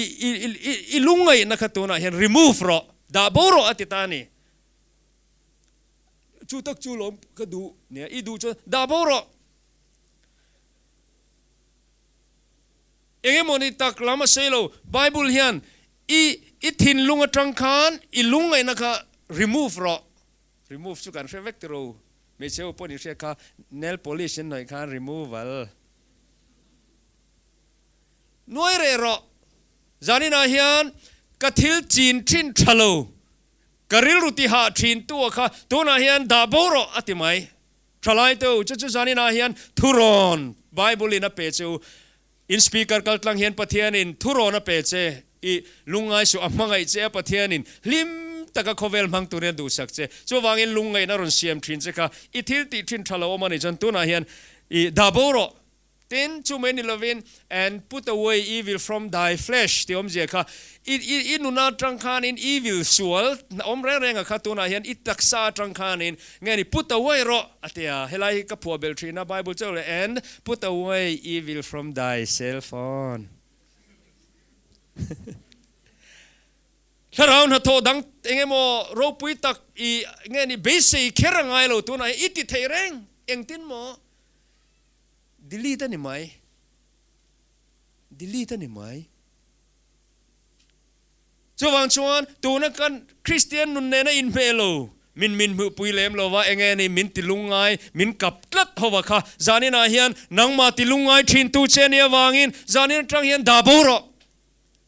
i i lungngaihna kha tunah hian remove rawh, dah bo rawh a ti ta a ni. Chu tak chu lawm ka duh nia, i duh chuan dah bo rawh. Eng emaw ni tak lam a sawi lo, Bible hian i i thinlung atang khan i lungngaihna kha remove rawh, remove chu kan hre vek tiro, hmeichhe ho pawh ni hriat kha nail polish an hnawih khan removal nuai reh rawh, zaninah hian ka thil chin thin tha lo, ka rilru tihah thin tu a kha tunah hian dah bo rawh a ti mai. Thalai te u, chu chu zaninah hian thurawn Bible in a pe che u. In speaker kal tlang hian Pathianin thurawn a pe che. I lungngai suh a hmangaih che a Pathianin hlim taka khawvel hmang turin a duhsak che. Chuvangin lungngaihna rawn siam thin che kha i thil tih thin tha lo awm a nih chuan tunah hian i dah bo rawh. Tin, chu mai ni lovin, And put away evil from thy flesh tih awmzia kha, i, i, i nuna atang khanin evil, sual, awm reng renga kha tunah hian i taksa atang khanin nge ni put away rawh a ti a. Helai hi ka phuah belh thin a, Bible chauh leh And put away evil from thy cell phone. Thlarau hnathawh dang eng emaw ropui tak i nge ni beisei kher a ngai lo tunah hian i ti thei reng, engtin maw? Delete a ni mai. Delete a ni mai. Chuvang chuan tuna kan Kristian nun nena inhmeh lo, min min hmuhpui lem lo va, enge ni min ti lungngai, min kap tlat ho va kha zaninah hian nangmah ti lungngai thin tu che nia vangin zanin atang hian dah bo rawh.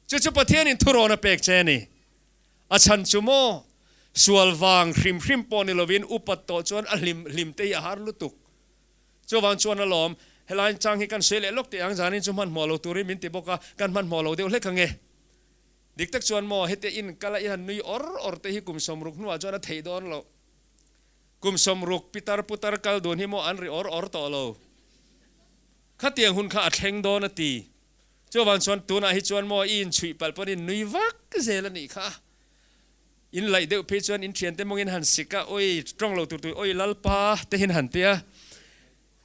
Chu chu Pathianin thurawn a pek che a ni. A chhan chu maw? Sual vang hrim hrim pawh ni lovin upat tawh chuan a hlim hlim te hi a har lutuk. Chuvang chuan alawm, helai chang hi kan sawi leh lawk teh ang, zanin chu hmanhmawh lo turin min ti bawk a, kan hmanhmawh lo deuh hlek ange. Dik tak chuan maw, hete in kal a i han nui awr awr te hi kum 60 hnuah chuan a theih dawn loh. Kum 60 pitar putar kal dun hi maw an ri awr awr tawh lo. Khatiang hun kha a thleng dawn a ti. Chuvang chuan tunah hi chuan maw i inchhuih palh pawn in nui vak zel a nih kha. In laih deuh phei chuan in thiante mawngin han sik a, Oi, tawng lo tur tui, oi Lalpa te hian han ti a.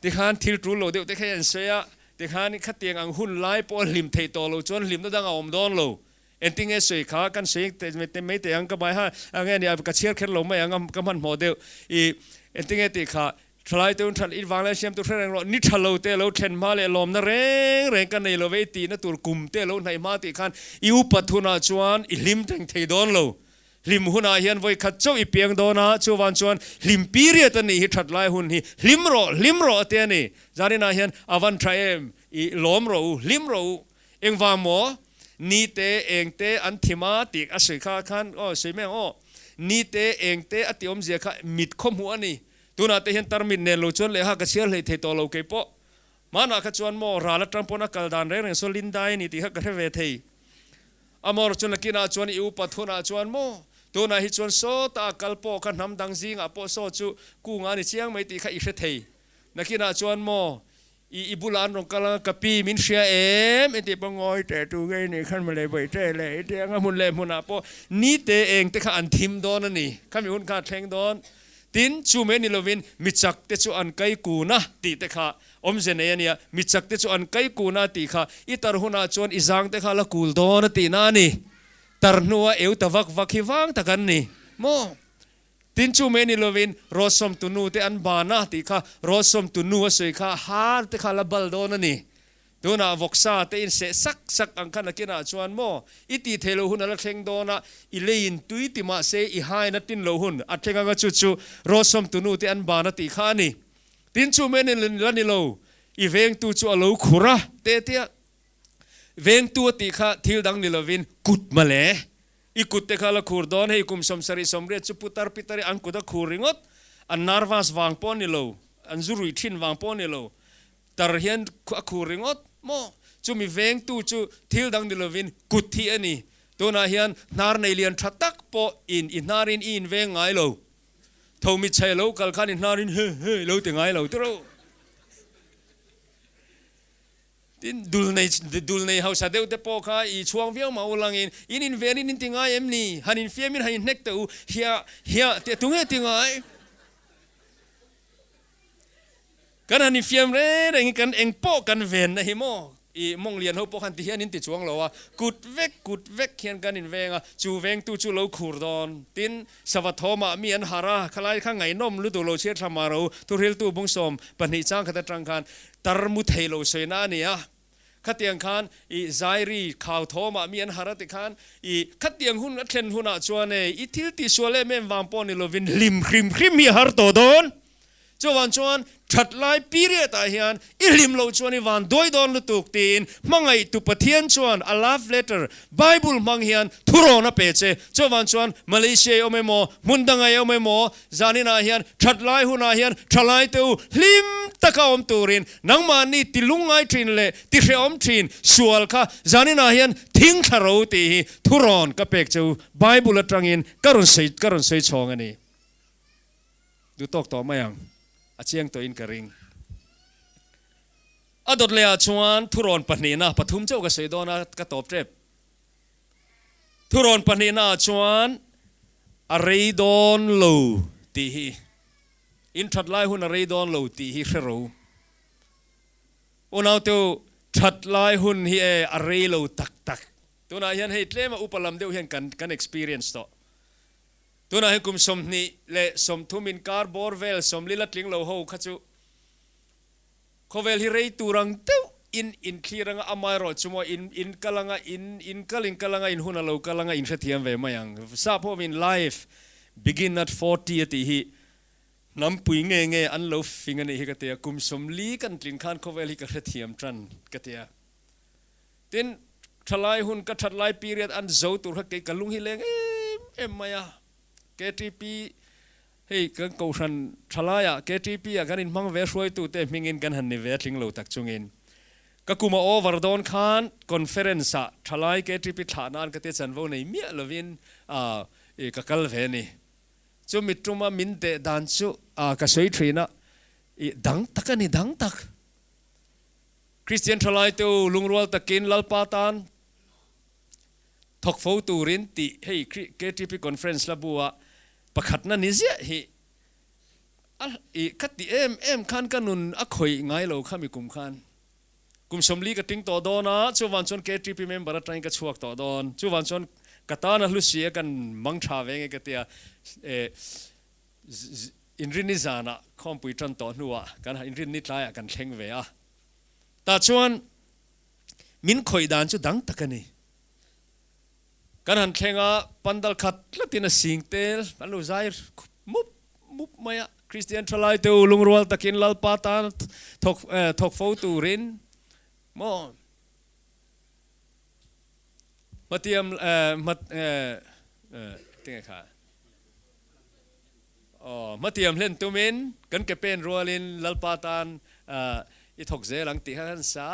Tikhan thil tul lo deuh te kha hi an sawi a, tikhan khatiang ang hun lai pawh a hlim theih tawh lo chuan hlimna dang a awm dawn lo. Engtinge sawi kha kan sawi te mai teh ang ka bai ha, nge ni a ka chhiar kher lo mai ang ka hmanhmawh deuh. I engtinge tih kha Thalai te un that i vang lai siam tu hre reng rawh, ni tha lo te lo thlen hma leh lawmna reng reng ka nei lo ve i tihna tur kum te lo hnaih hma tih khan i upat hunah chuan i hlim teng thei dawn lo. Hlim hunah hian vawi khat chauh i piang dawn a, chuvan chuan hlim period a nih hi that lai hun hi hlim rawh, hlim rawh a ti a ni. Zaninah hian a van tha em? I lawm rawh u, hlim rawh u. Engvang maw? Ni te, eng te an thim a tih a sawi kha khan aw sawi mai ang aw. Ni te, eng te a tih awmzia kha mit khaw hmuh a ni. Tunah te hian tarmit nen lo chuan lehkha ka chhiar hlei thei tawh lo kei pawh. Hmanah kha chuan maw ral atang pawn a kal dan reng reng saw Lindai a ni tih kha ka hre ve thei. Amor chu nakinah chuan i upat hunah chuan maw tunah hi chuan sawta a kal pawh kha hnam dang zingah pawh saw chu kunga a ni chiang mai tih kha i hre thei. Nakinah chuan maw i i bulah an rawn kal anga ka pi min hria em i tih pawh ngawi teh tu ngei nih khan mawle vawi teh leh i tih anga hmun leh hmunah pawh ni te eng te kha an thim dawn a ni. Khami hun kha a thleng dawn. Tin, chu mai ni lovin mi chak te chu an kai kun a tih te kha awmze nei a nia. Mi chak te chu an kai kun a tih kha i tar hunah chuan i zang te kha la kul dawn a tihna a ni. Tar hnua eu ta vak vak hi vang tak an ni maw? Tin, chu mai ni lovin Rawsawm tunu te an ban a tih kha Rawsawm tunu a sawi kha har te kha la bal dawn a ni. Tunah vawksa te in seh sak sak ang kha nakinah chuan maw i tih theih loh hun a la thleng dawn a, i lei in tui ti mah se i hain a tin loh hun a thleng anga chu chu Rawsawm tunu te an ban a tih kha a ni. Tin chu men in la ni lo, i vengtu chu a lo khur a te tia vengtu a tih kha thil dang ni lovin kut male i kut te kha la khur dawn hei kum 70 80 chu putar pitar i an kut a khur ringawt an nervous vang pawh a ni lo, an zu ruih thin vang pawh a ni lo. Tar hian a khur ringawt maw? Chumi vengtu chu thil dang ni lovin kut hi a ni. Tunah hian hnar nei lian tha tak pawh in i hnarin i inveng ngai lo. Tho mitchhai a lo kal khan i hnarin he he i lo ti ngai lo tiro. Tin, dul nei dul nei hausa deuh te pawh kha i chhuang viau mah u langin in invenin in ti ngai em ni? Han infiamin han inhnek teh u, hiah hiah teh tunge ti ngai? Kan han infiam reng reng hi kan eng pawh kan venna hi maw? I mawng lian ho pawh khan ti hian in ti chuang lo a, kut vek kut vek hian kan inveng a, chu vengtu chu lo khur dawn. Tin, sava thawmah mi an harh a, khalai kha ngaihnawm lutuk lo chhiar thla mah ro, thuhriltu bung 12 chang khat atang khan tar mu thei lo sawina a ni a. Khatiang khan i zairi khau thawmah mi an harh a ti khan i khatiang hun a thlen hunah chuan e i thil tihsual em em vang pawh ni lovin hlim hrim hrim hi a har tawh dawn. Chuvan chuan that lai period ah hian i hlim loh chuan i van duai dawn lutuk tiin hmangaihtu Pathian chuan a love letter Bible hmang hian thurawn a pe che. Chuvan chuan Malaysia i awm emaw, hmun danga i awm emaw, zaninah hian that lai hunah hian thalai te u hlim taka awm turin nangmahni ti lungngai thin leh ti hrehawm thin sual kha zaninah hian thing thla ro tih hi thurawn ka pek che u Bible atangin ka rawn sawi ka rawn sawi chhawng a ni. Duh tawk tawh mai ang, a chiang tawhin ka ring. A dawt lehah chuan thurawn pahnihna, pathum chauh ka sawi dawn a, ka tawp tep. Thurawn pahnihnaah chuan a rei dawn lo tih hi, in that lai hun a rei dawn lo tih hi hre ro. Unauteu, that lai hun hi e a rei lo tak tak. Tunah hian hei tlema upa lam deuh hian kan kan experience tawh. Tunah hian kum 29 inkar bawr vel 40 la tling lo ho kha chu khawvel hi rei tur ang deuh in inthlir anga amaherawh chu maw in in kal anga in in kal in kal anga in hun a lo kal anga in hrethiam ve mai ang. Sap ho in life begin at 40 a tih hi hnampui nge nge an lo fing a nih hi ka tia kum 40 kan tlin khan khawvel hi ka hrethiam tan ka tia. Tin, thalai hun ka that lai period an zo tur kha kei ka lung hi leng em em mai a. KTP hei kan kohhran thalaiah KTP ah kan inhmang ve hruaitute hmingin kan han ni ve a tling lo tak chungin ka kum a over dawn khan conference ah thalai KTP thlah nan ka tia chanvo nei miah lovin ka kal ve a ni. Chumi tuma min deh dan chu ka sawi thin a, i dang tak a ni dang tak. Kristian thalaite u, lungrual takin Lalpa tan thawk fo turin tih hei KTP Conference la bu ah pakhatna ni ziah hi a i ka ti em em khan ka nun a khawih ngai lo kha mi kum khan kum 40 ka ting tawh dawn a, chuvan chuan KTP member atangin ka chhuak tawh dawn, chuvan chuan ka tan a hlu si a kan mang tha ve nge ka tia e Inrinni zanah khawmpui tan tawh hnuah kan inrinni tlaiah kan thleng ve a. Tah chuan min khawih dan chu dang tak a ni. Kan han thleng a, pandal khat tlatin a sing tel an lo zai mup mup mai a. Kristian thalai te u lungrual takin Lalpa tan thawk thawk fo turin maw hmatiam hmat tinge kha aw hmatiam hlen tumin kan ke pen rualin Lalpa tan i thawk zel ang tih kha kan sa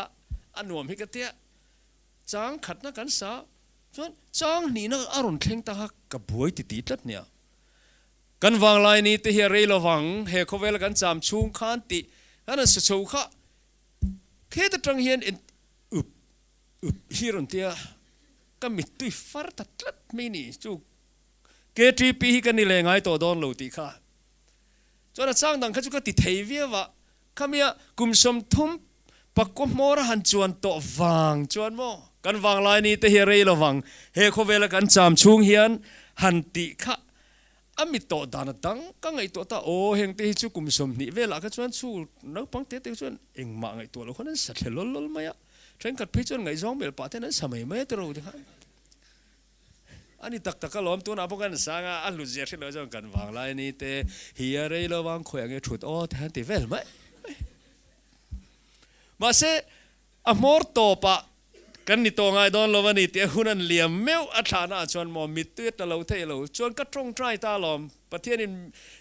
a nuam hi ka tia. Chang khatna kan sa chuan chang hnihna a rawn thleng ta kha ka buai ti ti tlat nia. Kan vanglai ni te hi a rei lovang, he khawvela kan cham chhung khan tih kan han sa chho kha khet atang hian en up up hi rawn tia ka mittui far ta tlat mai ni chu KTP hi ka ni leh ngai tawh dawn lo tih kha. Chuan a chang dang kha chu ka ti thei viau a, Khamia kum 30 pakua hmawr a han chuan tawh vang chuan maw? Kan vanglai ni te hi a rei lo vang, he khawvela kan cham chhung hian han tih kha a mi tawh dan a dang ka ngaihtuah ta, aw heng te hi chu kum 20 velah kha chuan chu naupang te te chuan engmah ngaihtuah loh khan an sa thle lawl lawl mai a, thenkhat phei chuan ngaihzawng melh pah ten an sa mai mai a tiraw ti khan. A ni tak tak alawm, tunah pawh kan sang a, a hlut zia hrilh loh chuan kan vanglai ni te hi a rei lo vang khawi ang e thut aw te han ti vel mai mai. Mahse, a hmawr tawpah kan ni tawh ngai dawn lo a ni tih a hun an liam meuh a thlahna ah chuan maw mittui a tla lo thei lo chuan ka tawngtai ta alawm. Pathianin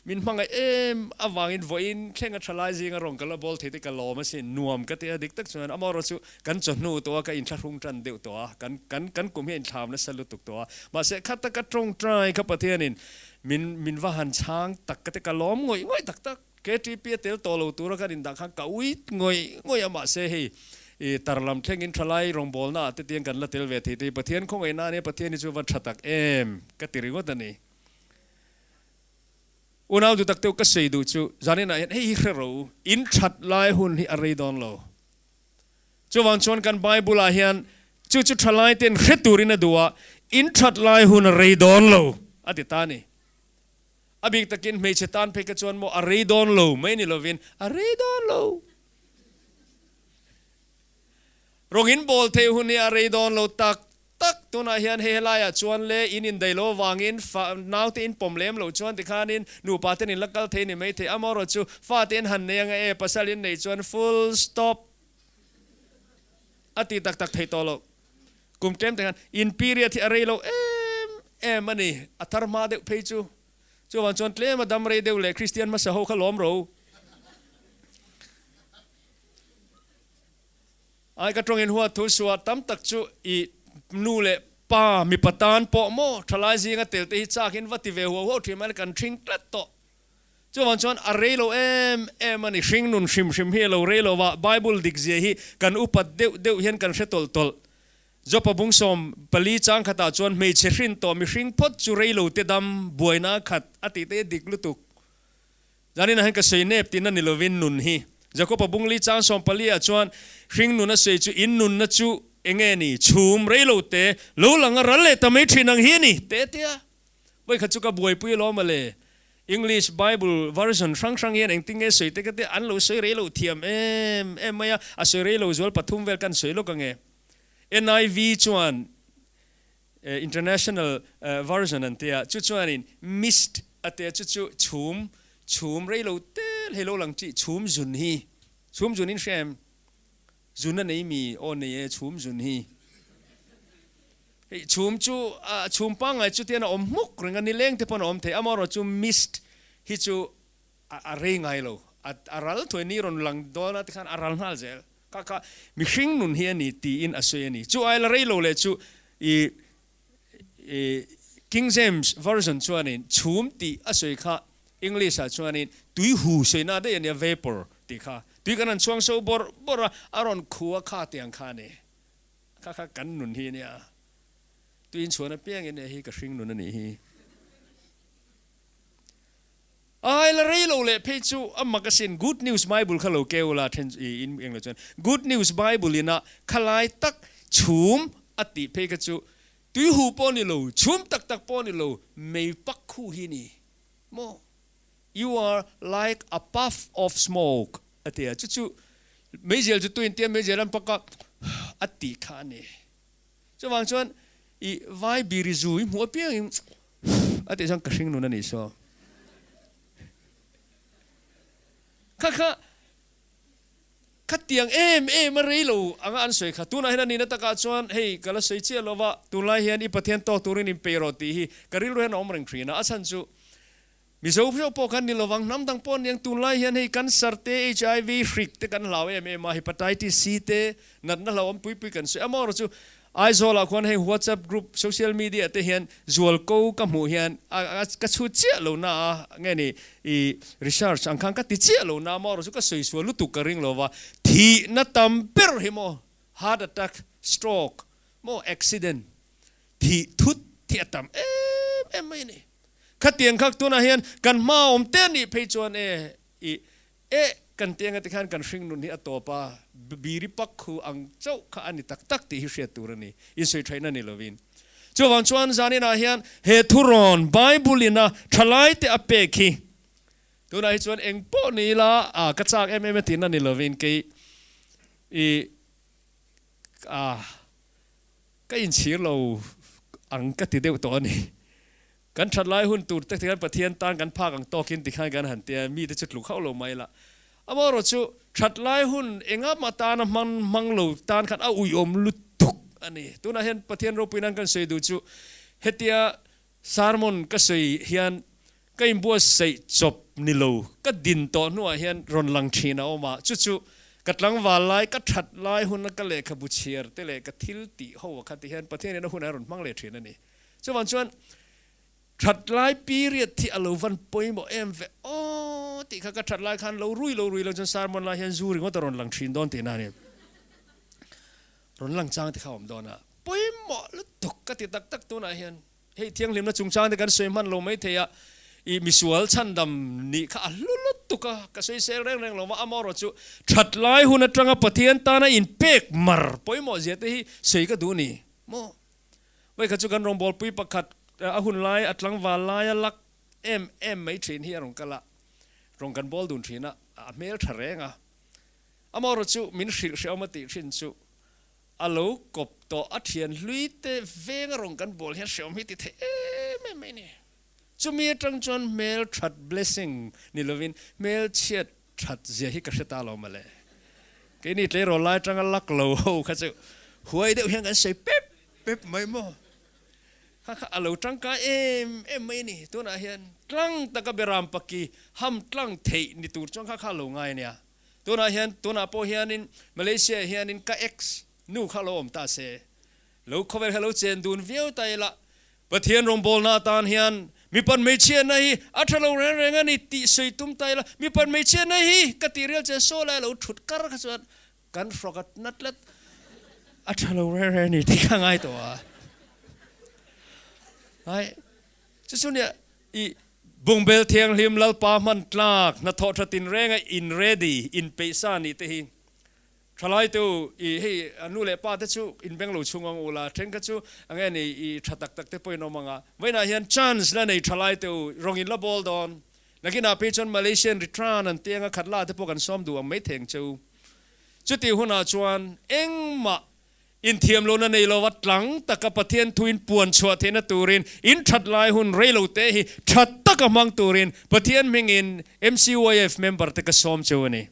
min hmangaih em avangin vawiin thleng a tha lai zinga rawn ka la bawl thei te ka lawm asin, nuam ka ti a, dik tak chuan amaherawh chu kan chawhnu tawh a, ka inthlahrung tan deuh tawh a, kan kan kan kum hi a inthlam nasa lutuk tawh a, mahse khata ka tawngtai kha Pathianin min min va han chhang tak ka ti, ka lawm ngawih ngawih tak tak, KTP a tel tawh lo tura kan indah khan ka uit ngawih ngawih a, mahse hei i tarlam thlengin thalai rawngbawlna ah te tiang kan la tel ve thei te hi Pathian khawngaihna ania, Pathian hi chu va tha tak em ka ti ringawt a ni. Unau duh tak deuh ka sawi duh chu zaninah hian hei hi hre ro, in that lai hun hi a rei dawn lo. Chuvang chuan kan Bible ah hian chu chu tha lai ten hre turin a duh a, in that lai hun a rei dawn lo a ti ta a ni. A bik takin hmeichhe tan phei kha chuan maw a rei dawn lo mai ni lovin a rei dawn lo. Rawng in bawl theih hun hi a rei dawn lo tak tak. Tunah hian hei helaiah chuan le in indaih lo avangin fa naute in pawm lem loh chuan tikhanin nupa ten in la kal thei ni mai thei. Amaherawh chu fate in han nei anga e pasal in nei chuan full stop a ti tak tak thei tawh lo. Kum tlem te khan in period hi a rei lo em em a ni. A thar hma deuh phei chu. Chuvang chuan tlem a dam rei deuh leh Kristian hmasa ho kha lawm ro. Ai ka tawngin huat thu suah tam tak chu i nu leh pa mipa tan pawh maw thalai zinga tel te hi chak in va ti ve huau huau thin mai kan hring tlat tawh. Chuvang chuan a rei lo em em a ni, hring nun hrim hrim hi a lo rei lo va, Bible dik zia hi kan upat deuh deuh hian kan hre tawlh tawlh. Jopa bung 14 chang khatah chuan hmeichhe hrin tawh mihring phawt chu rei lo te dam buaina khat a tih te hi dik lutuk. Zaninah hian ka sawi nep tihna ni lovin nun hi. Jakob-a bungli chang 14 ah chuan hring nun a sawi chu in nunna chu enge ni? Chhum rei lo te, lo lang a ral leh ta mai thin ang hi a ni, te tia. Vawikhat chu ka buaipui alawm a le. English Bible version hrang hrang hian engtin nge sawi te ka tia, an lo sawi rei lo thiam em em mai a, a sawi rei lo zual pathum vel kan sawi lawk ange. NIV chuan International version an tia, chu chuanin mist a tia, chu chu chhum, chhum rei lo tel hei lo lang chi, chhum zun hi, chhum zun in hria em? Zun a nei mi? Aw nei e, chhum zun hi. Hei chhum chu, chhum pangngai chu tian a awm hmuk reng a, nileng te pawn a awm thei, amaherawh chu mist hi chu a rei ngai lo, a ral thuai ni rawn lang dawn a tikhan a ral nghal zel. Kha kha mihring nun hi a ni tiin a sawi a ni. Chu aila rei lo leh chu i i King James Version chuanin chhum tih a sawi kha English ah chuanin tui hu sawina daih a nia vapour tih kha. Tui kan han chhuang so bawrh bawrh a, a rawn khu a kha tiang kha a ni. Kha kha kan nun hi a nia. Tui inchhuan apiangin hei hi ka hring nun a nih hi. Ai la rei lo leh phei chu a mak asin Good News Bible kha lo keu la then i in englo chuan Good News Bible ina khalai tak chhum a tih phei kha chu tui hu pawh ni lo chhum tak tak pawh ni lo mei pak khu hi ni maw You are like a puff of smoke a ti a chu chu meizial chu tuin tia meizial an pak a a tih kha a ni chuvang chuan. I vai biri zu i hmuh apiangin a tih chuan ka hring nun a nih saw. Kha kha khatiang em em a rei lo anga an sawi kha. Tunah hian a nihna takah chuan hei ka la sawi chiah lo va, tunlai hian i Pathian tawk turin inpeih rawh tih hi ka rilru hian a awm reng thin a, a chhan chu Mizo viau pawh kan ni lovang, hnam dang pawh aniang tunlai hian hei cancer te, HIV hrik te kan hlau em em a, hepatitis C te natna hlauhawm pui pui kan sawi. Amaherawhchu Aizawl ah khuan hei WhatsApp group, social media te hian zualko ka hmuh hian ka chhut chiah lo na a, nge ni i research ang khan ka ti chiah lo na, amaherawhchu ka sawi sual lutuk ka ring lova, thihna tam ber hi maw heart attack, stroke maw accident Thih thut hi a tam em em mai a ni. Khatiang khak tunah hian kan hma awm te a nih phei chuan e i e kan tiang ati khan kan hringnun hi a tawp a, biri pak khu ang chauh kha a ni tak tak tih hi hriat tur a ni, insawi thaihna ni lovin. Chuvang chuan zaninah hian he thurawn Bible in a thalai te a pek hi tunah hi chuan eng pawh ni ila a ka chak em em a tihna ni lovin kei i a Ka inchhir lo ang ka ti deuh tawh a ni. Kan that lai hun tur te khan Pathian tan kan phak ang tawkin tikhan kan han tia, mite chu tluk hauh lo mai la. Amaherawh chu that lai hun engah tana hman hmang lo tan khan a uiawm lutuk a ni. Tunah hian Pathian ropui nan kan sawi duh chu hetia sermon ka sawi hian ka inbuatsaih chawp ni lo, ka din tawh hnuah hian rawn lang thin a awm a, chu chu ka tlangval lai, ka that lai huna ka lehkhabu chhiar te leh ka thil tih ho a kha ti hian Pathian in a hunah rawn hmang leh thin a ni. Chuvang chuan that lai period hi a lo van pawimawh em ve aw tih kha ka that lai khan lo rui lo rui lo chuan sermon lai hian zu ringawt a rawn lang thin dawn tihna a ni. Rawn lang chang te kha a awm dawn a, pawimawh lutuk ka ti tak tak tunah hian. Hei thianghlimna chungchang te kan sawi hman lo mai thei a, i misual chhandam nih kha a hlu lutuk a, ka sawi sel reng reng lo va, amaherawh chu that lai hun atanga Pathian tana inpek mar pawimawh zia te hi sawi ka duh ni maw? Vawikhat chu kan rawngbawlpui pakhat a hun lai a tlangval laia lak em em mai thin hi a rawn kal a, rawn kan bawl dun thin a, a hmel tha reng a, amaherawh chu min hrilh hrehawm a tih thin chu A lo kawp tawh a thian hlui te veng a rawn kan bawl hian hreawm hi ti thei em em mai ni. Chumi atang chuan hmel that blessing ni lovin hmel chhiat that zia hi ka hre ta lo mawle. Keini tleirawl lai atanga luck lo ho kha chu huai deuh hian kan sawi pep pep mai maw. Kha kha a lo tangkai em em mai ni. Tunah hian tlang taka beram paki ham tlang theih ni tur chuan kha kha a lo ngai ania. Tunah hian, tunah pawh hianin Malaysia ah hianin ka ex nu kha lo awm ta se, lo khawvel kha lo chen dun viau ta ila, Pathian rawngbawlna atan hian mipat hmeichhiatna hi a tha lo reng reng a ni tih sawi tum ta ila, mipat hmeichhiatna hi ka tih rial che saw lai a lo thut kar kha chuan kan hrawk a na tlat, a tha lo reng reng a ni tih kha ngai tawh a. Ai, chu chu nia i Bungbel thianghlim Lalpa hman tlak hnathawh tha tinrenga in ready, in peihsa nih te hi thalai te u i hei a nu leh pa te chu in beng lo chhung ang u la, then kha chu enge ni i tha tak tak te pawhin awm ang a, vawiinah hian chance la nei thalai te u rawng in la bawl dawn, nakinah phei chuan Malaysian return an ti anga khat la te pawh kan sawm duh ang mai thei ang che u. Chutih hunah chuan engmah Inthiam lohna nei lova tlang taka Pathian thuin puan chhuah theihna turin in that lai hun rei lo te hi tha taka hmang turin Pathian hmingin MCYF member te ka sawm cheu a ni.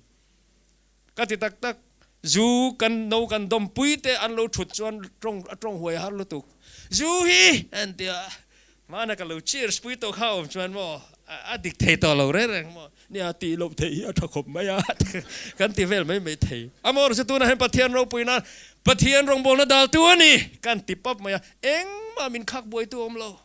Ka ti tak tak, zu kan no kan dawmpui te an lo thut chuan tawng a tawng huai har lutuk. Zu hi an ti a, hmana ka lo cheers pui tawh kha awm chuan maw a dik thei tawh lo reng reng maw. Nia tih loh theih hi a tha khawp mai a, kan ti vel mai mai thei. Amawr chu tunah hian Pathian ropuina, Pathian rawngbawlna daltu a ni kan ti pap mai a, engmah min khak buaitu a awm lo.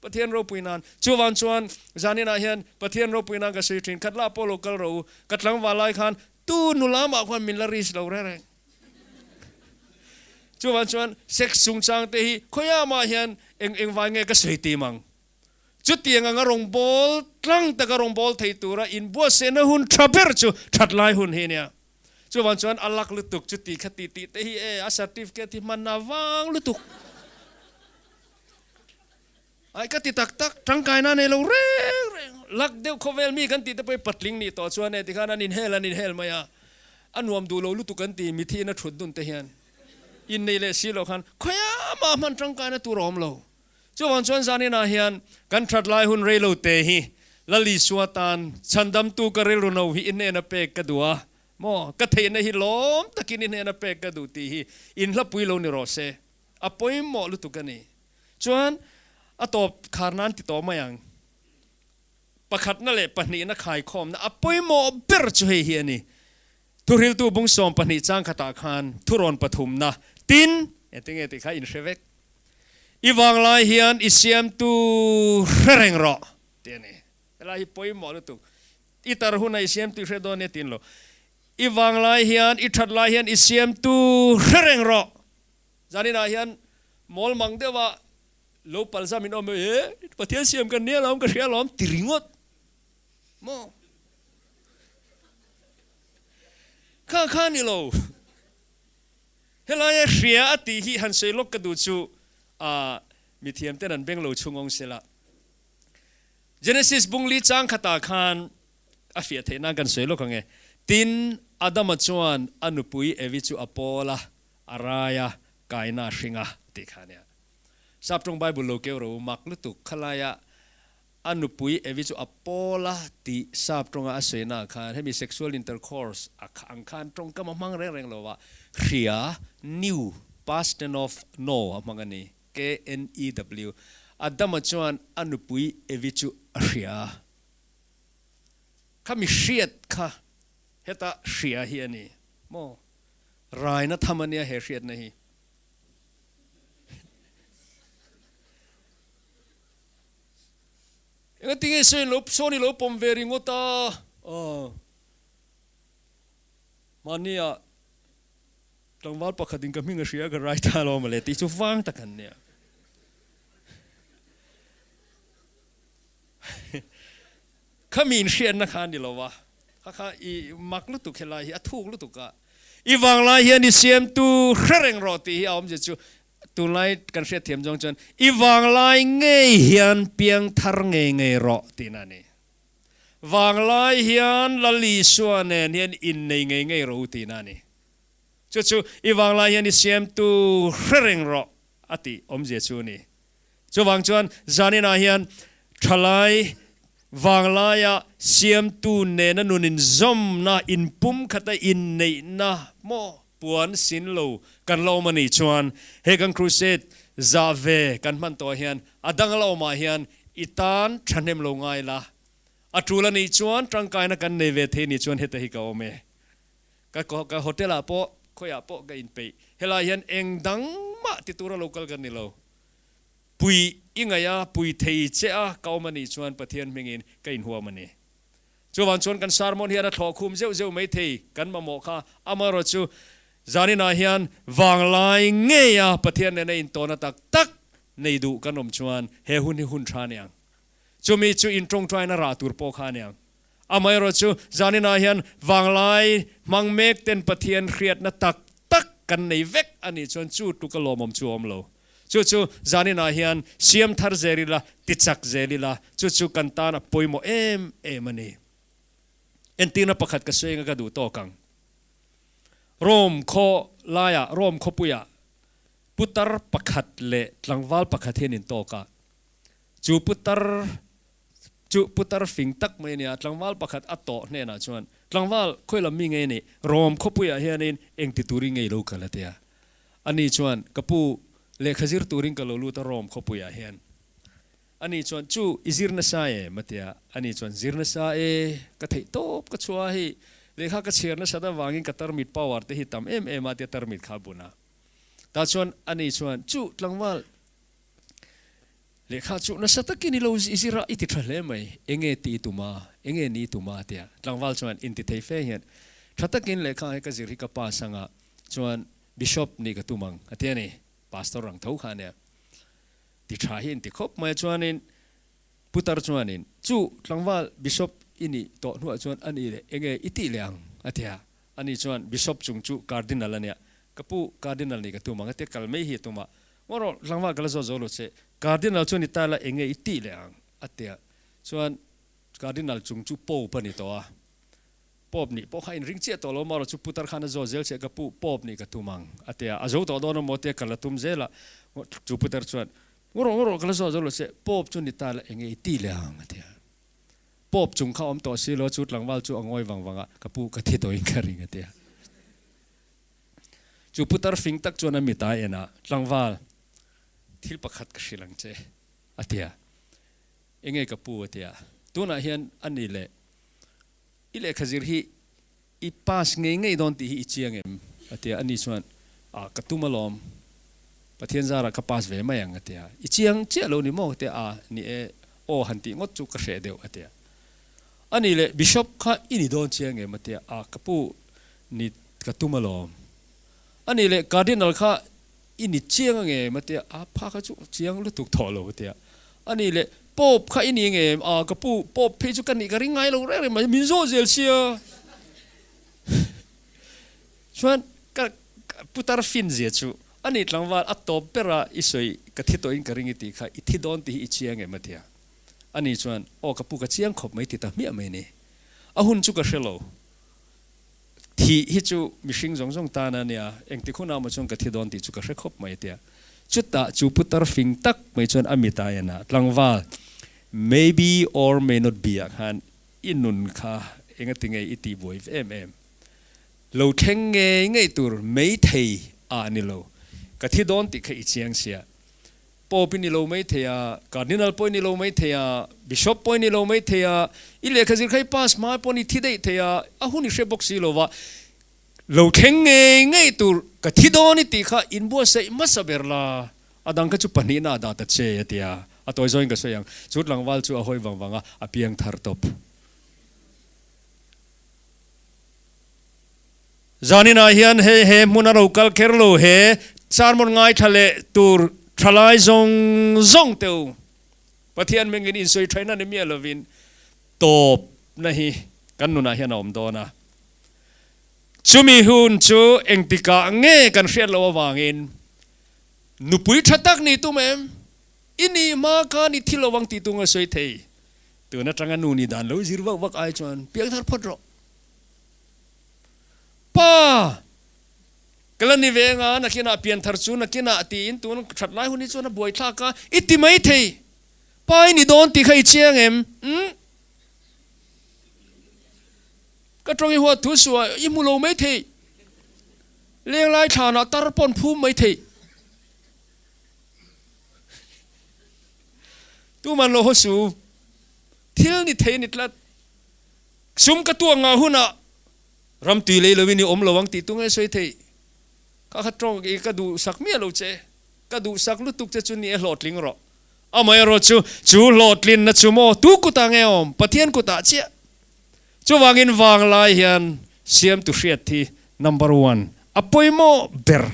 Pathian ropui nan. Chuvang chuan zaninah hian Pathian ropui nan ka sawi thin, khat lah pawh lo kal rawh u, ka tlangval lai khan tu nula mah khuan min la risk lo reng reng. Chuvang chuan sex chungchang te hi khawiah mah hian eng engvai nge ka sawi tim ang. Chutiang anga rawngbâwl tlang taka rawngbâwl thei tura inbuatsaihna hun tha ber chu that lai hun hi a nia. Chuvang chuan a lak lutuk chuti kha ti tih te hi e, a certificate hi hman avang lutuk. Ai ka ti tak tak, tangkaina nei lo reng reng. Lak deuh khawvel mi kan tih te pawh hi patling nih tawh chuan e tikhan an inhel an inhel mai a, a nuam duh lo lutuk kan ti mithiin a thut dun te hian. Innei leh si loh khan khawiah! mah hman tangkaina tur a awm lo. Chuvang chuan zaninah hian kan that lai hun rei lo te hi Lal Isua tan chhandamtu ka rilru no hi i hnena pek ka duh a maw? Ka theihna hi lawm takin i hnena pek ka duh tih hi inhlapui lo ni rawh se. A pawimawh lutuk a ni. Chuan a tawp khar nan ti tawh mai ang. Pakhatna leh pahnihna khaikhawmna a pawimawh ber chu hei hi a ni. Thuhriltu bung 12 chang khatah khan thurawn pathumna tin engtinge tih kha inhre vek. I vanglai hian i siamtu hre reng rawh tih a ni. Helai hi pawimawh lutuk. I tar huna i siamtu i hre dawn nia tin lo. I vanglai hian i that lai hian i siamtu hre reng rawh. Zaninah hian mawl mang deuha Lo palzam in awm e, Pathian siam kan nia lawm ka hria lawm ti ringawt maw? Kha kha ni lo. Helaia hria a tih hi han sawi lawk ka duh chu a mithiam ten an beng lo chhung awng sela. Genesis bungli chang khatah khan a fiah theih nan kan sawi lawk ang e. Tin, Adama chuan a nupui Evi chu a pawl a, a rai a, kaina a hring a tih kha a nia. Saptawng Bible lo keu ro mak lutuk khalaia a nupui Evi chu a pawl a tih Saptawnga a sawi naah khan hemi sexual intercourse a ang khan tawngkam a hmang reng reng lo a, hria, knew, past tense of know a hmang a ni, K-N-E-W. Adama chuan a nupui Evi chu a hria a, khami hriat kha heta hria hi a ni maw? Raina tham a nia he hriatna hi. Engatinge sawi lo sawn i lo pawm ve ringawt a? Aw. Mahnia tlangval pakhatin ka hming a hria ka rai ta lo mawle tih chu vang tak an nia. Khami inhriatna kha a ni lo a, kha kha i mak lutuk helai hi a thuk lutuk a. I vanglai hian i siamtu hre reng rawh tih hi a awmzia chu tunlai kan hriatthiam zawng chuan i vanglai ngei hian piang thar ngei ngei rawh tihna a ni. Vanglai hian Lal Isua nen hian innei ngei ngei rawh u tihna a ni. Chu chu i vanglai hian i siamtu hre reng rawh a tih awmzia chu a ni. Chuvang chuan zaninah hian thalai vanglaia siamtu nena nun inzawmna, inpumkhata inneihna maw puan sin lo kan la awm a nih chuan he kan crusade zah ve kan hman tawh hian a dang la awmah hian i tan thahnem lo ngai la. A tul a nih chuan tangkaina kan nei ve thei nih chuan heta hi ka awm e. Ka ka hotel ah pawh khawiah pawh ka inpeih. Helai hian eng dang mah ti tura lo kal kan ni lo. Pui i ngaih a, pui thei che a ka awm a nih chuan Pathian hmingin ka inhuam a ni. Chuvang chuan kan sermon hian a thlawh khum zeuh zeuh mai thei kan mamawh kha. Amaherawhchu zaninah hian vanglai ngeia Pathian nena intawhna tak tak nei duh kan awm chuan he hun hi hun tha a ni ang. Chumi chu intawngtaina rah tur pawh kha a ni ang. Amaherawhchu zaninah hian vanglai hmang mek ten Pathian hriatna tak tak kan nei vek a nih chuan chu tluk a lawmawm chu a awm lo. Chu chu zaninah hian siam thar zel ila, ti chak zel ila, chu chu kan tan a pawimawh em em a ni. Entirna pakhat ka sawi anga ka duh tawk ang. Rome khaw laiah, Rome khawpuiah putar pakhat leh tlangval pakhat hian intawk a. Chu putar Chu putar fing tak mai a nia, tlangval pakhat a tawh hnenah chuan, Tlangval, khawi lam mi nge ni? Rom khawpuiah hianin eng ti turin nge i lo kal a tia. Ani chuan, Ka pu, lehkha zir turin ka lo lut a Rom khawpuiah hian. Ani chuan, Chu, i zir nasa em? a tia. Ani chuan, Zir nasa e, ka theih tawp ka chhuah a hei, lehkha ka chhiar nasat avangin ka tarmit power te hi tam em em a tia tarmit kha a bun a. Tah chuan ani chuan, Chu, tlangval, Lehkha chu nasa takin i lo zir a, i ti tha hle mai. Enge ti i tum a, enge ni i tum a tia. Tlangval chuan inti thei fe hian, Tha takin lehkha hi ka zir hi ka pass anga chuan Bishop nih ka tum ang a ti a ni. Pastor ang tho kha a nia. Ti tha hi inti khawp mai a chuanin Putar chuanin, Chu tlangval Bishop i nih tawh hnuah chuan a nih leh enge i tih leh ang a ti a. Ani chuan Bishop chung chu Cardinal a nia. Ka pu Cardinal nih ka tum ang a tia kal mai hi a tum a. Ngaw rawh, tlangval ka la zawt zo lo che. Cardinal chuan i tala enge i tih leh ang? a ti a. Chuan Cardinal chung chu Pope a ni tawh a. Pope nih pawh kha inring chiah tawh lo marawh chu putar khan a zawt zel che ka pu Pope nih ka tum ang a ti a, a zo tawh dawn a maw tia ka la tum zel a, chu putar chuan Ngaw rawh ngaw rawh ka la zawt zo lo che Pope chu ni ta la enge i ti leh ang a ti a. Pope chung kha awm tawh si lo chu tlangval chu a ngawi vang vang a, ka pu ka thi tawhin ka ring a ti a. Chu putar fing tak chuan a mit a en a, Tlangval, thil pakhat ka hrilh ang che a ti a. Enge ka pu a ti a, tunah hian a ni leh I lehkha zir hi i pass ngei ngei dawn tih hi i chiang em? a ti a, ani chuan, Ah, ka tum alawm, Pathian zarah ka pass ve mai ang a ti a, I chiang chiah lo ni maw? ka ti a, Ah, ni e, aw han tih ngawt chu ka hreh deuh a ti a, Ani leh Bishop kha i ni dawn chiang em? a ti a, Ah, ka pu, ni, ka tum alawm, ani leh Cardinal kha I ni chiang a ngem? a ti a, a pha kha chu chiang lutuk thawh lo a ti a. A nih leh, Pope kha i ni ngem? A, ka pu, Pope phei chu ka nih ka ring ngai lo reng reng mai, min zawh zel sia. Chuan ka putar fin zia chu, a nih tlangval a tawp ber a, i sawi ka thi tawhin ka ring i tih kha, i thi dawn tih hi i chiang em? a ti a. A nih chuan, Aw ka pu ka chiang khawp mai ti ta hmiah mai ni. A hun chu ka hre lo. Thih hi chu mihring zawng zawng tan a nia, engtik hunah maw chuan ka thi dawn tih chu ka hre khawp mai tia. Chutah chu putar fing tak mai chuan a mit a en a, tlangval, maybe or may not be ah khan i nun kha engati nge i tih buai em em? Lo thleng ngei ngei tur maithei ah ni lo, ka thi dawn tih kha i chiang sia. Pope i ni lo mai thei a, Cardinal pawh i ni lo mai thei a, Bishop pawh i ni lo mai thei a, i lehkha zir kha i pass hma pawh i thi daih thei a, a hun i hre bawk si lo va, lo thleng ngei ngei tur ka thi dawn i tih kha inbuatsaih hmasa ber la, a dang kha chu pahnihna a dah ta che a ti a, a tawi zawngin ka sawi ang, chu tlangval chu a hawi vang vang a, a piang thar tawp. Zaninah hian hei he hmun a ro kal kher lo he sermon ngaithla leh tur thalai zawng zawng te u Pathian mengin insawi thaina ni miah lovin tawpna hi kan nunah hian a awm dawn a. Chumi hun chu engtikah nge kan hriat loh avangin nupui tha tak ni tum em? I nih hma khan i thi lo ang tih tung a sawi thei. Tun atanga nu ni dan lo zir vak vak ai chuan piangthar phawt rawh. Pa! Ka la ni ve anga, nakinah pianthar chu nakinah tiin tun that lai hun hi chuan a buaithlak a, i ti mai thei. Pa i ni dawn tih kha i chiang em? Umm. Ka tawng i huat thu suah i hmu lo mai thei. Lenglai thlanah tar pawn phum mai thei. Tuman lo haw su. Thil ni thei a ni tlat. Sum ka tuak ngah hunah ram tui lei loin i awm lo ang tih tu nge sawi theih? Ka kha tawng i ka duhsak miah lo che, ka duhsak lutuk che chu ni e hlawhtling rawh. Amaherawh chu, chu hlawhtlinna chu maw tu kutah nge awm? Pathian kutah chiah. Chuvangin vanglai hian siamtu hriat hi number one a pawimawh ber.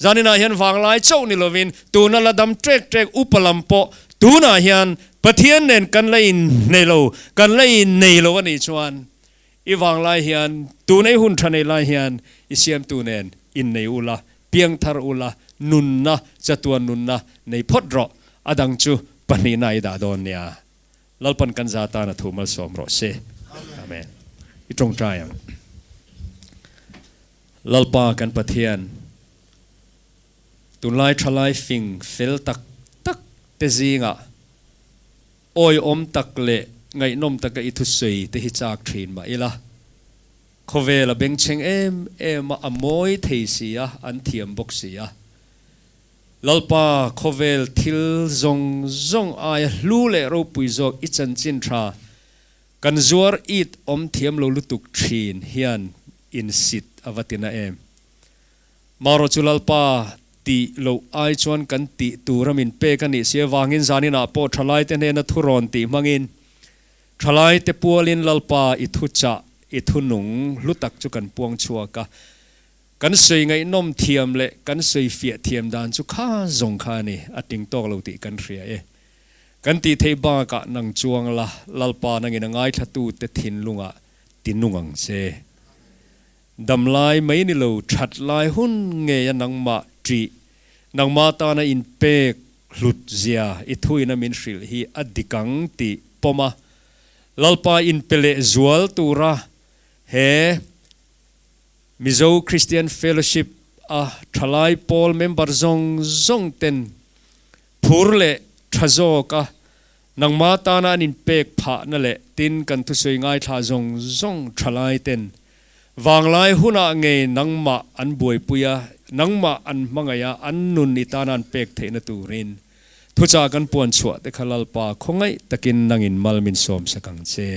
Zaninah hian vanglai chauh ni lovin tuna la dam ṭek ṭek upa lam pawh tunah hian Pathian nen kan la innei lo, kan la innei lo a nih chuan i vanglai hian tuna i hun ṭha nei lai hian i siamtu nen innei ula, piangthar ula, nunna, chatuan nunna nei phawt rawh, a dang chu pahnihna i dah dawn nia. Lalpan kan za tan a thu malsawm rawh se. Amen. I ṭawngṭai ang. Lalpa kan Pathian, tunlai thalai fing fel tak tak te zingah awihawm tak leh ngaihnawm taka i thusawi te hi chak thin mah ila, khawvel a bengchheng em em a, a mawi thei si a, an thiam bawk si a. Lalpa, khawvel thil zawng zawng aia hlu leh ropui zawk i chanchin tha Kan zuar it awm thiam lo lutuk thin hian insit a va tina em? Marawh chu Lalpa tih loh ai chuan kan tih tur a min pek a nih si avangin zaninah pawh thalaite hnena thu rawn tih hmangin thalaite pualin Lalpa i thuchah i thunung hlu tak chu kan puang chhuak a, kan sawi ngaihnawm thiam leh kan sawi fiah thiam dan chu kha zawng kha a ni, a ting tawk lo tih kan hria e. Kan tih theih bakah nang chuang la, Lalpa nangin a ngaithlatute thinlungah ti nung ang che. Dam lai mai ni lo, that lai hun ngei a nangmah ṭih, nangmah tana inpek hlut zia i thuina min hrilh hi a dik ang tih pawm a, Lalpa inpe leh zual tura. He Mizo Christian Fellowship a thalai pawl member zawng zawng ten phur leh tha zawk a nangma tana an inpek phahna leh tin kan thusawi ngaithla zawng zawng thalai ten vanglai hunah ngei nangmah an buaipui a, nangmah an hmangaih a, an nun i tana an pek theihna turin thuchah kan puan chhuah te kha Lalpa khawngaih takin nangin mal min sawmsak ang che.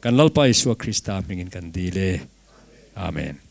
Kan Lalpa Isua Krista hmingin kan dil e. Amen.